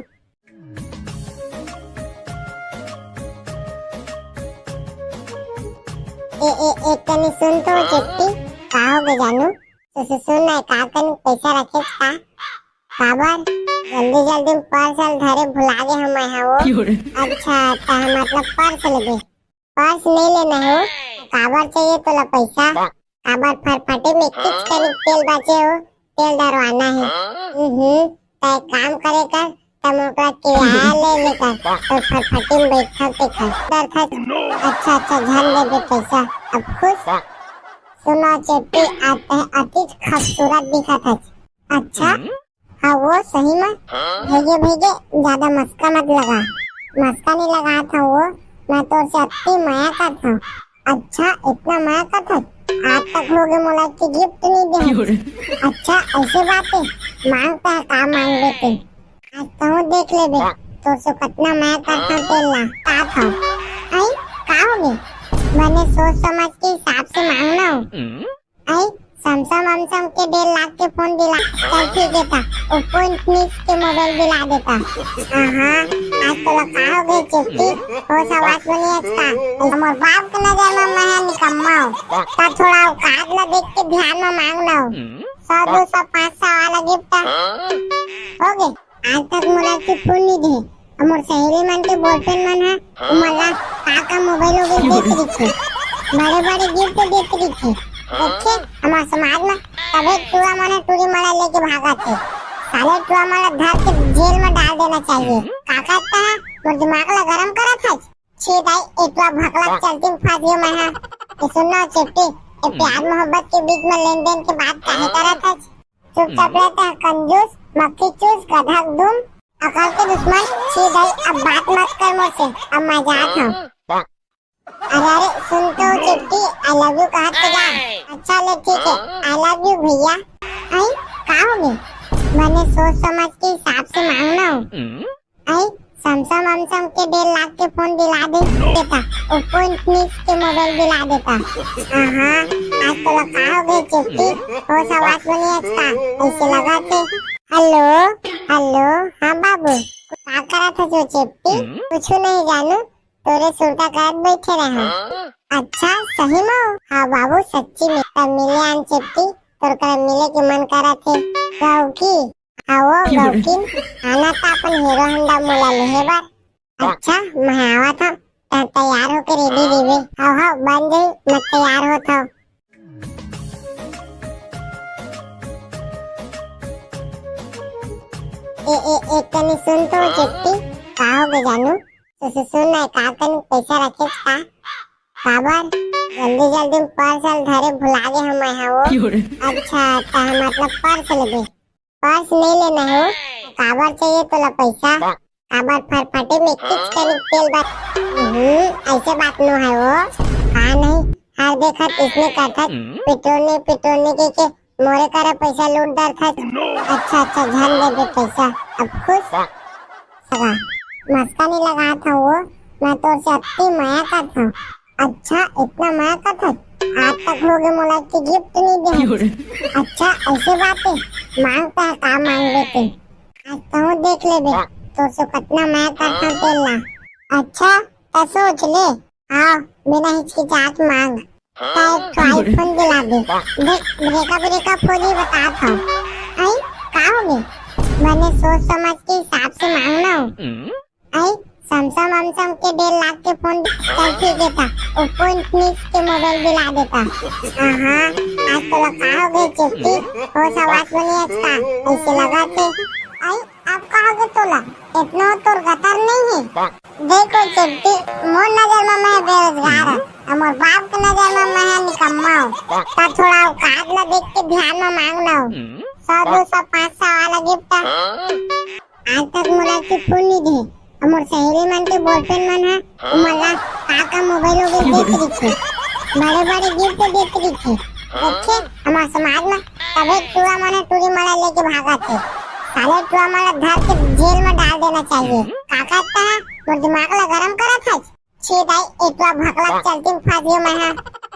ए, ए, एक कनी सुन तो चेपटी, का हो गे जानू? तो सुन ना, का कनी पैसा रखे का? काबर? जल्दी जल्दी में पर्स ल धरे भुला गे हूँ मैं हा वो। अच्छा, त मतलब पर्स लेबे? पर्स नहीं लेना हो, काबर चाहिए तोला पैसा? काबर फरफटी में किच कनी तेल बाचे हो, तेल डरवाना है। हम्म, त एक काम करे कर, तब ओकरा किराया ले लेकर तो फरफटी में बैठा के खा। डर खा। अच्छा, अच्छा, झन दे दे पैसा, अब खुश। सुनो चेपटी, आज तैं अतिच खूबसूरत दिखत हस। अच्छा, हाँ वो सही में। भेजे, भेजे, ज्यादा मस्का मत लगा। मस्का नहीं लगा था वो, मैं तोर से अति मया करत हूँ। अच्छा, इतना मया करत हस? आज तक हो गए मोला के गिफ्ट नहीं दे। अच्छा, ऐसे बात है, मांगता है का मांग लेते। आज तहूँ देख लेबे, तोर से कितना मया करत हूँ तेला। का था? आई, का हो गए? मैंने सोच समझ के हिसाब से मांगना हो। आई, समसम वमसम के डेढ़ लाख के फोन दिला। चल ठीक है ता, Oppo Infinix के मोबाइल दिला देता। आहा, आज तोला का हो गए चेपटी? होश हवास में नहीं हस का? हमर बाप के नजर में मैं हा निकम्मा हूँ। ता थोड़ा औकात ला देख के ध्यान में मांग ना हो। सौ, दो सौ, पाँच सौ वाला गिफ्ट हो गए। आज तक मोला के फोन नहीं दे। हमर सहेली मन के बॉयफ्रेंड मन ह, उमन ला का का मोबाइल वोबाइल देत रहिथे। बड़े बड़े गिफ्ट देत रहिथे। देखे, हमर समाज में सभे टुरा मन ह टुरी मन ला लेके भागत हे। साले टुरा मन ला धर के जेल में डाल देना चाहिए। का करता है? मोर दिमाग ला गरम करत है। छी दाई, ए टुरा भकला चलती में फंस गयो मैं हा। ये सुन ना चेपटी, ये प्यार मोहब्बत के बीच में लेन देन के बात काहे करत है? चुपचाप रहता है कंजूस, मक्खी चूस, गधा दुम, अकल के दुश्मन। छी दाई, अब बात मत कर मोर से, अब मैं जात हूँ। अरे, अरे, सुन तो चेपटी, I love you कहत तो जा। अच्छा ले ठीक है, I love you भैया। आई, का हो गए? मैंने सोच समझ के हिसाब से मांगना हो। आई, समसम वमसम के डेढ़ लाख के फोन दिला दे देता, Oppo Infinix के मोबाइल दिला देता। आहा, आज तोला का हो गए चेपटी? होश हवास में नहीं हस का? ऐसे लगा थे। हेलो, हेलो, हाँ बाबू, का करत हस ओ चेपटी? कुछ नहीं जानू, तोरे सुरता करत बैठे रहा। अच्छा, सही में? हाँ बाबू, सच्ची में। तब मिले आन चेपटी, तोर करा मिले के मन करत हे। गौकी, हाँ वो गौकिन, आना ता अपन हीरो होंडा मोला लेहे बर। अच्छा, मैं आवत हूँ, तैं तैयार होके रेडी रहिबे। हाँ हाँ, बन जाई, मैं तैयार होत हूँ। ए, ए, एक कनी सुन तो चेपटी, का हो गए जानू? तो सु-, सुन ना, का कनी पैसा रखे का? काबर? जल्दी जल्दी में पर्स ल धरे भुला गे हूँ मैं हा वो। अच्छा, त मतलब पर्स लेबे? पर्स नहीं लेना हो, काबर चाहिए तोला पैसा? काबर फरफटे में किच कनी तेल बा-, हम्म, ऐसे बात नो है वो। हाँ नहीं, हर देखत इसने करथस, पिटोने, पिटोने के, के मोरे करा पैसा लूट डरथस। अच्छा, अच्छा, झन दे दे पैसा, अब खुश। सगा, मस्का नहीं लगा था वो, मैं तोर से अति मया करता हूँ। अच्छा, इतना मया करथस? आज तक हो गए मोला के गिफ्ट नहीं दे। अच्छा, ऐसे बात है, मांगता है का मांग लेते। आज तहूँ देख लेबे, तोर से कितना मया करता हूँ तेला। अच्छा, त सोच ले। हाँ, बिना हिचकिचात मांग। का एक ठो iPhone दिला दे। देख, ब्रेकअप, ब्रेकअप हो जी, बतात हूँ। आई, का हो गए? मैंने सोच समझ के हिसाब से मांगना हो। आई, समसम वमसम के डेढ़ लाख के फोन, चल ठीक है था, Oppo Infinix के मोबाइल दिला देता। हाँ, आज तोला का हो गए चेपटी, होश हवास में नहीं हस का, ऐसे लगा थे। आई, अब का का होगे तोला? इतना तोर गतर नहीं हे। देखो चेपटी, मोर नजर में मैं बेरोजगार हूँ, और मोर बाप के नजर में मैं निकम्मा हूँ। त थोड़ा औकात ला देख के ध्यान में मांग ना हो। सौ, दो सौ, पाँच सौ वाला गिफ्ट। आज तक मोला गिफ्ट नहीं दे। अब मोर सहेली मन के बॉयफ्रेंड मन ह, उमन ला का का मोबाइल वोबाइल देत रहिथे, बड़े बड़े गिफ्ट देत रहिथे। देखे, हमार समाज में तभे टूरा मन टूरी मन ला लेके भागत हे। साले टूरा मन ला धर के जेल में डाल देना चाहिए। का कहता है, मोर दिमाग ला गरम करत है। छी दाई, ए टूरा भकला के चलती में फंस गयो मैं हा।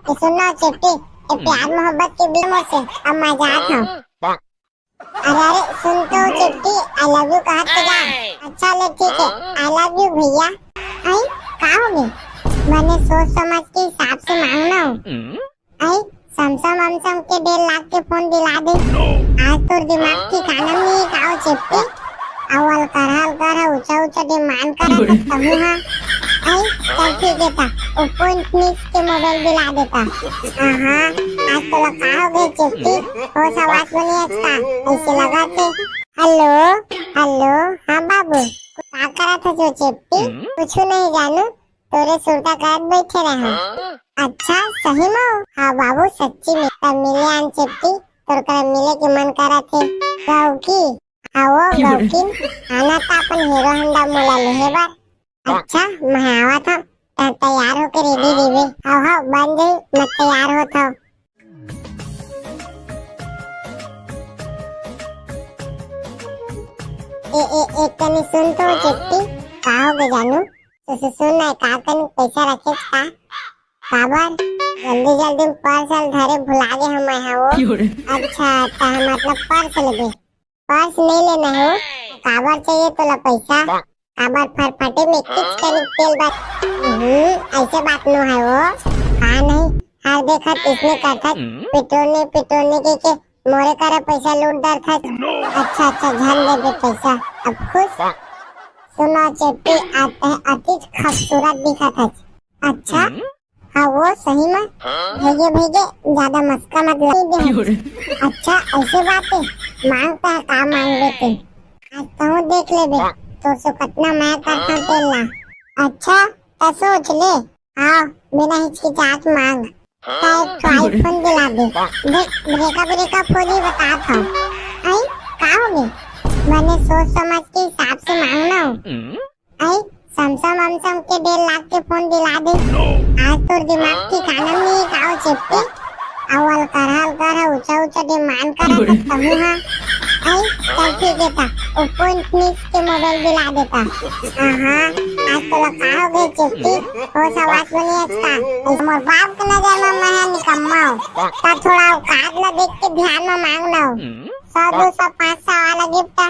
ये सुन ना चेपटी, ये प्यार मोहब्बत के बीच मोर से, अब मैं जात हूँ। अरे, अरे, सुन तो चेपटी, I love you कहत तो जा। अच्छा ले ठीक है, I love you भैया। आई, का हो गए? मैंने सोच समझ के हिसाब से मांगना हो। आई, समसम वमसम के डेढ़ लाख के फोन दिला दे। आज तोर दिमाग ठिकाना में नहीं, का हो चेपटी? अवल करहल कर, ऊंचा ऊंचा डिमांड कर, तब कहूँ हाँ। आई, चल ठीक है ता, Oppo Infinix के मोबाइल दिला देता। हाँ, आज तोला का हो गए चेपटी? होश हवास बनी आज का, ऐसे लगा थे। हेलो, हेलो, हाँ बाबू, का करत है जो चेपटी? कुछ नहीं जानू, तोरे सुरता करत बैठे रहा। अच्छा, सही में? हाँ बाबू, सच्ची में। तब मिले आन चेपटी, तोर कर मिले के मन करत है। गौकी, हाँ वो गौकिन, आना था अपन हीरो होंडा मोला लेहे बर। अच्छा, मैं आवत हूँ, त तैयार होके रेडी रहिबे। हाँ, हाँ, बन जाई, मैं तैयार होत हूँ। ए, ए, एक कनी सुन तो चेपटी, का हो गए जानू? तो सुन ना, का कनी पैसा रखे का? काबर? जल्दी जल्दी में पर्स ल धरे भुला गए हम, मैं हाँ वो। अच्छा, त मतलब पर्स लेबे? पर्स नहीं लेना है वो। काबर चाहिए तोला पैसा? काबर फटफटी में किच करी तेल बात। हम्म, ऐसे बात नो है वो। का नहीं, हर देखत इसने करथत, पेट्रोल नहीं, पेट्रोल नहीं के, के मोरे करा पैसा लूट डरथत। अच्छा, अच्छा, झन देबे पैसा, अब खुश। सुनो चेपटी, आते हैं, अति खूबसूरत दिखत है। अच्छा, हाँ, वो सही में। भेजे, भेजे, ज्यादा मस्का मत लगा दे। अच्छा, ऐसे बात है, मांगता है, का मांग लेते? आज तो देख लेबे, तो से कितना मैं करता तेल ला। अच्छा, तो सोच ले। हाँ, बिना हिचकिचाहट मांग। का एक ठो iPhone दिला दे। देख, ब्रेकअप, ब्रेकअप हो जी, बतात हूँ। आई, का हो गए? मैंने सोच समझ के हिसाब से मांगना हो। आई, समसम वमसम के डेढ़ लाख के फोन दिला दे। आज तोर दिमाग ठिकाना में नहीं, का हो चेपटी? अवल करहल कर, ऊंचा ऊंचा डिमांड कर, तब कहूँ हाँ। आई, चल ठीक है ता, Oppo Infinix के मोबाइल दिला देता। हाँ, आज तोला का हो गए चेपटी? होश हवास बनी आज का। ऐसे मोर बाप के नजर में मैं निकम्मा हूँ। त थोड़ा औकात ला देख के ध्यान में मांग ना हो। सौ, दो सौ, पाँच सौ वाला गिफ्ट।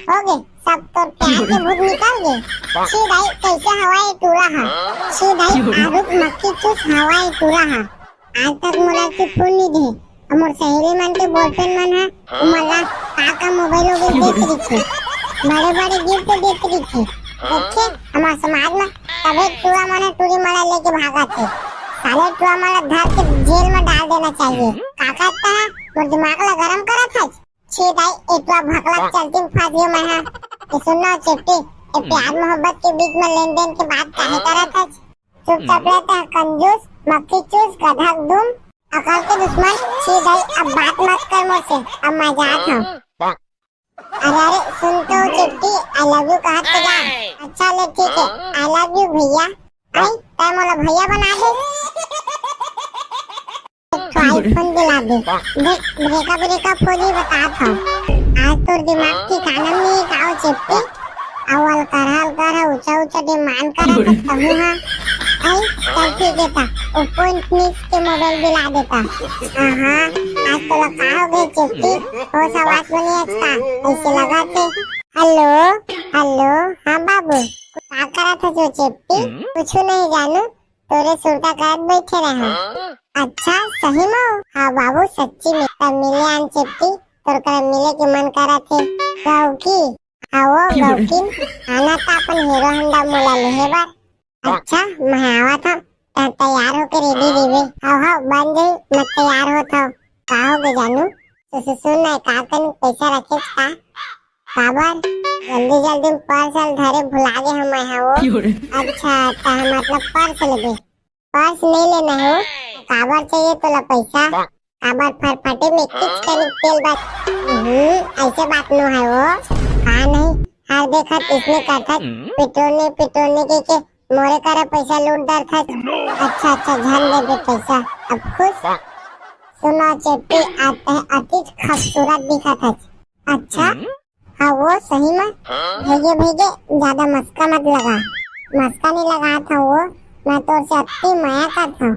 हो गए, सब तोर प्यार के भूत निकल गए। छी दाई, कैसे हवा ये टूरा हा? छी दाई, आरुक मक्खी चूस हवा ये टूरा हा। आज तक मोला के फोन नहीं दे। अउ मोर सहेली मन के बॉयफ्रेंड मन हा, उमन ला का का मोबाइल वोबाइल देत रहिथे, बड़े बड़े गिफ्ट देत रहिथे। देखे, हमार समाज में तभे टूरा मन टूरी मन लेके भागत हे। साले टूरा मन धर के जेल में डाल देना चाहिए। का कहता है, मोर दिमाग ला गरम करत है। छी दाई, ए टूरा भकला के चलती में फंस गयो मैं हा। ये सुन ना चेपटी, ये प्यार मोहब्बत के बीच में लेन देन के बात काहे करत है? चुपचाप रहता है, कंजूस, मक्खी चूस, गधा दुम, अकल के दुश्मन। छी दाई, अब बात मत कर मोर से, अब मैं जात हूँ। अरे, अरे, सुन तो चेपटी, I love you कहत तो जा। अच्छा ले, ठीक है, I love you भैया। आई, तै मोला भैया बना दे। एक ठो iPhone दिला दे। देख, ब्रेकअप, ब्रेकअप हो जी, बतात हूँ। आज तोर दिमाग ठिकाना में नहीं, का हो चेपटी? अवल करहल कर, ऊंचा ऊंचा डिमांड कर, तब कहूँ हाँ। आई, चल ठीक है ता, Oppo Infinix के मोबाइल दिला देता। हाँ, आज तोला का हो गए चेपटी? होश हवास बनी आज का, ऐसे लगा थे। हेलो, हेलो, हाँ बाबू, का करत है जो चेपटी? कुछ नहीं जानू, तोरे सुरता करत बैठे रहा। अच्छा, सही में? हाँ बाबू, सच्ची में। तब मिले आन चेपटी, तोर कर मिले के मन करत हे। गौकी, हाँ वो गौकिन, आना था अपन हीरो होंडा मोला लेहे बर। अच्छा, मैं आवत हूँ, त तैयार होके रेडी रहिबे। हाँ, हाँ, बन जाई, मैं तैयार होत हूँ। का हो गए जानू? तो सुन ना, का कन पैसा रखे का? काबर? जल्दी जल्दी में पर्स ल धरे भुला गे हंव मैं हा वो। अच्छा, त मतलब पर्स लेबे? पर्स नहीं लेना है वो। काबर चाहिए तोला पैसा? काबर फरफटे में किच कनिक तेल बच। हम्म, ऐसे बात नो है वो। का नहीं, हर देखत इसने करथस, पेट्रोल नहीं, पेट्रोल नहीं कह के मोरे करा पैसा लूट डरथस। अच्छा, अच्छा, झन देबे पैसा, अब खुश। सुनो चेपटी, आज तैं अतिच खूबसूरत दिखत हस। अच्छा, हाँ वो सही में। भेजे, भेजे, ज्यादा मस्का मत लगा। मस्का नहीं लगात हंव वो, मैं तोर से अति मया करत हंव।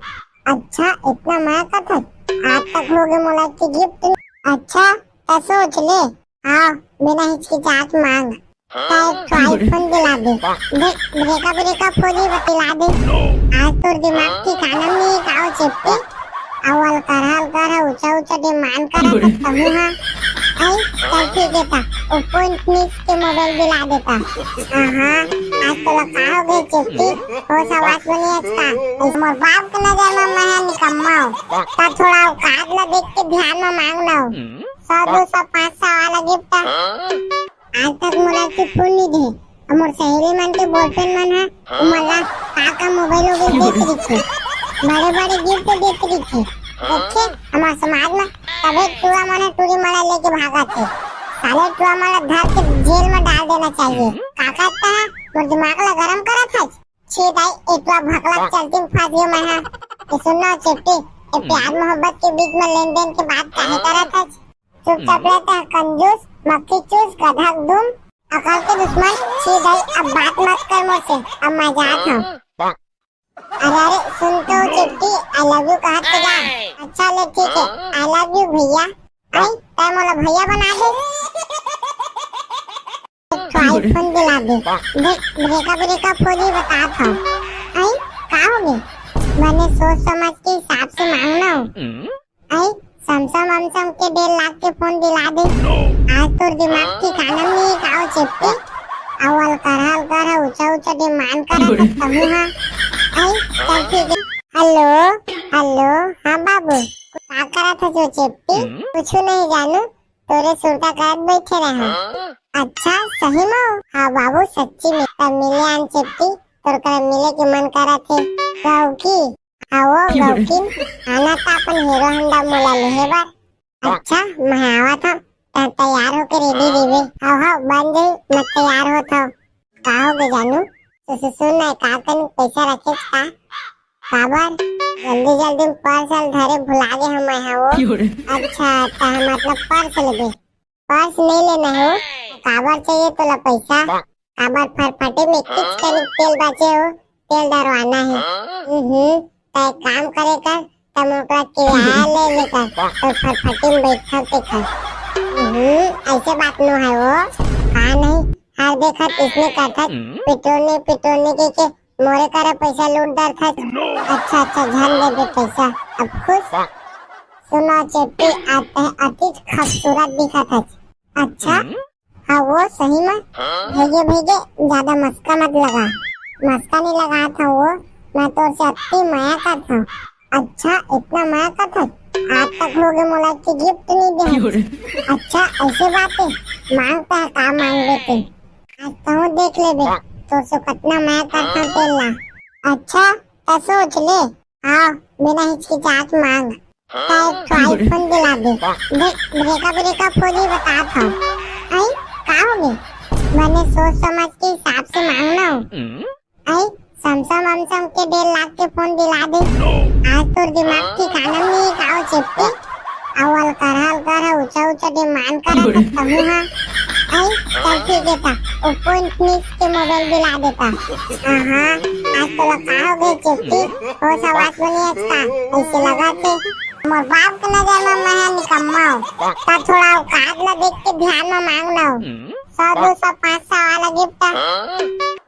अच्छा, इतना मया करत हस? आज तक होगे मोला के गिफ्ट। अच्छा, त सोच ले। हाँ, बिना हिचकिचाहट मांग। त एक ठो आईफोन दिला दे। देख, ब्रेकअप, ब्रेकअप हो जी, बतिला दे। आज तोर दिमाग ठिकाना में नहीं, का वो चेपटी? अउ अलकरहा, अलकरहा, ऊंचा, ऊंचा डिमांड करत हस तहूं हा। आई, चल ठीक है ता, Oppo Infinix के मोबाइल दिला देता। आहा, आज तोला का होगे चेपटी? होश हवास बनी है इसका। इस मोर बाप के नजर में मैं हा निकम्मा हंव। ता थोड़ा औकात ला देख के ध्यान में मांग ना हो। सौ, दो सौ, पाँच सौ वाला गिफ्ट। आज तक मोला के फूल नहीं दे। अउ मोर सहेली मन के बॉयफ्रेंड मन ह, उमन ला का का मोबाइल वोबाइल देत रहिथे, बड़े बड़े गिफ्ट देत रहिथे। देखे, हमर समाज में तभे टूरा मन ह टूरी मन ला लेके भागत हे। साले टूरा मन ला धर के जेल में डाल देना चाहिए। का करता है, मोर दिमाग ला गरम करत है। छी दाई, ए टूरा भकला के चलती में फंस गयो मैं हा। ये सुन ना चेपटी, ये प्यार मोहब्बत के बीच में लेन देन के बात काहे करत है? चुपचाप रहता है, कंजूस, मक्खी चूस, गधा दुम, अकल के दुश्मन। छी दाई, अब बात मत कर मोर से, अब मैं जात हंव। अरे, अरे, सुन तो चेपटी, I love you कहत के जा। अच्छा ले, ठीक है, I love you भैया। आई, तैं मोला भैया बना दे। एक ठो आईफोन दिला दे। देख, ब्रेकअप, ब्रेकअप हो जी, बतात हंव। आई, का होगे? बने सोच समझ के हिसाब से मांग ना हो। आई, Samsung वमसम के डेढ़ लाख के फोन दिला दे। आज तोर दिमाग ठिकाना में नहीं, का वो चेपटी? अउ अलकरहा, अलकरहा, ऊंचा, ऊंचा डिमांड करत हस तहूं हा। आई, चल ठीक है। हेलो, हेलो, हाँ बाबू, का करत हस वो चेपटी? कुछ नहीं जानू, तोरे सुरता करत बैठे रहे। अच्छा, सही में? हाँ बाबू, सच्ची में। तब मिले आन चेपटी, तोर करा मिले के मन करत हे। गौकी, हाँ वो गौकिन, आना था अपन हीरो होंडा मोला लेहे बर। अच्छा, मैं आवत हंव, तैं तैयार होके रेडी रहिबे। हाँ, हाँ, बन जाई, मैं तैयार होत हंव। का होगे जानू? तो सुन ना, का कन पैसा रखेस का? काबर? जल्दी जल्दी में पर्स ल धरे भुला गे हंव मैं हा वो। अच्छा, त मतलब पर्स लेबे? पर्स नहीं लेना है वो। काबर चाहिए तोला पैसा? काबर फरफटे में किच कनिक तेल बाचे हो, तेल डरवाना है। हम्म, त एक काम करे कर, त मोर करा किराया ले लेकर, तो फरफटे में बैठा के खा। हम्म, ऐसे बात नो है वो। का नहीं, हर देखत इसने करथस, पेट्रोल नहीं, पेट्रोल नहीं कह के मोरे करा पैसा लूट डरथस। अच्छा, अच्छा, झन देबे पैसा, अब खुश। सुनो चेपटी, आज तैं अतिच खूबसूरत दिखत हस। अच्छा, हाँ वो सही में। भेजे, भेजे, ज्यादा मस्का मत लगा। मस्का नहीं लगात हंव वो, मैं तोर से अति मया करत हंव। अच्छा, इतना मया करत हस? आज तक होगे मोला के गिफ्ट नहीं दे। अच्छा, ऐसे बात है, मांगता है का मांग लेते। आज तहूं देख लेबे, तोर से कतना मया करत हंव तेला। अच्छा, त सोच ले। हाँ, बिना हिचकिचाहट मांग। त एक ठो आईफोन दिला दे। देख, ब्रेकअप, ब्रेकअप हो जी, बतात हंव। आई, का होगे? बने सोच समझ के हिसाब से मांग ना हो। आई, Samsung वमसम के डेढ़ लाख के फोन दिला दे। आज तोर दिमाग ठिकाना में नहीं, का वो चेपटी? अउ अलकरहा, अलकरहा, ऊंचा, ऊंचा डिमांड करत हस तहूं हा। आई, चल ठीक है ता, Oppo Infinix के मोबाइल दिला देता। आहा, आज तोला का होगे चेपटी? होश हवास बनी है इसका, ऐसे लगथे। मोर बाप के नजर में मैं हा निकम्मा हंव। त थोड़ा औकात ला देख के ध्यान में मांग ना हो। सौ, दो सौ, पाँच सौ वाला गिफ्ट।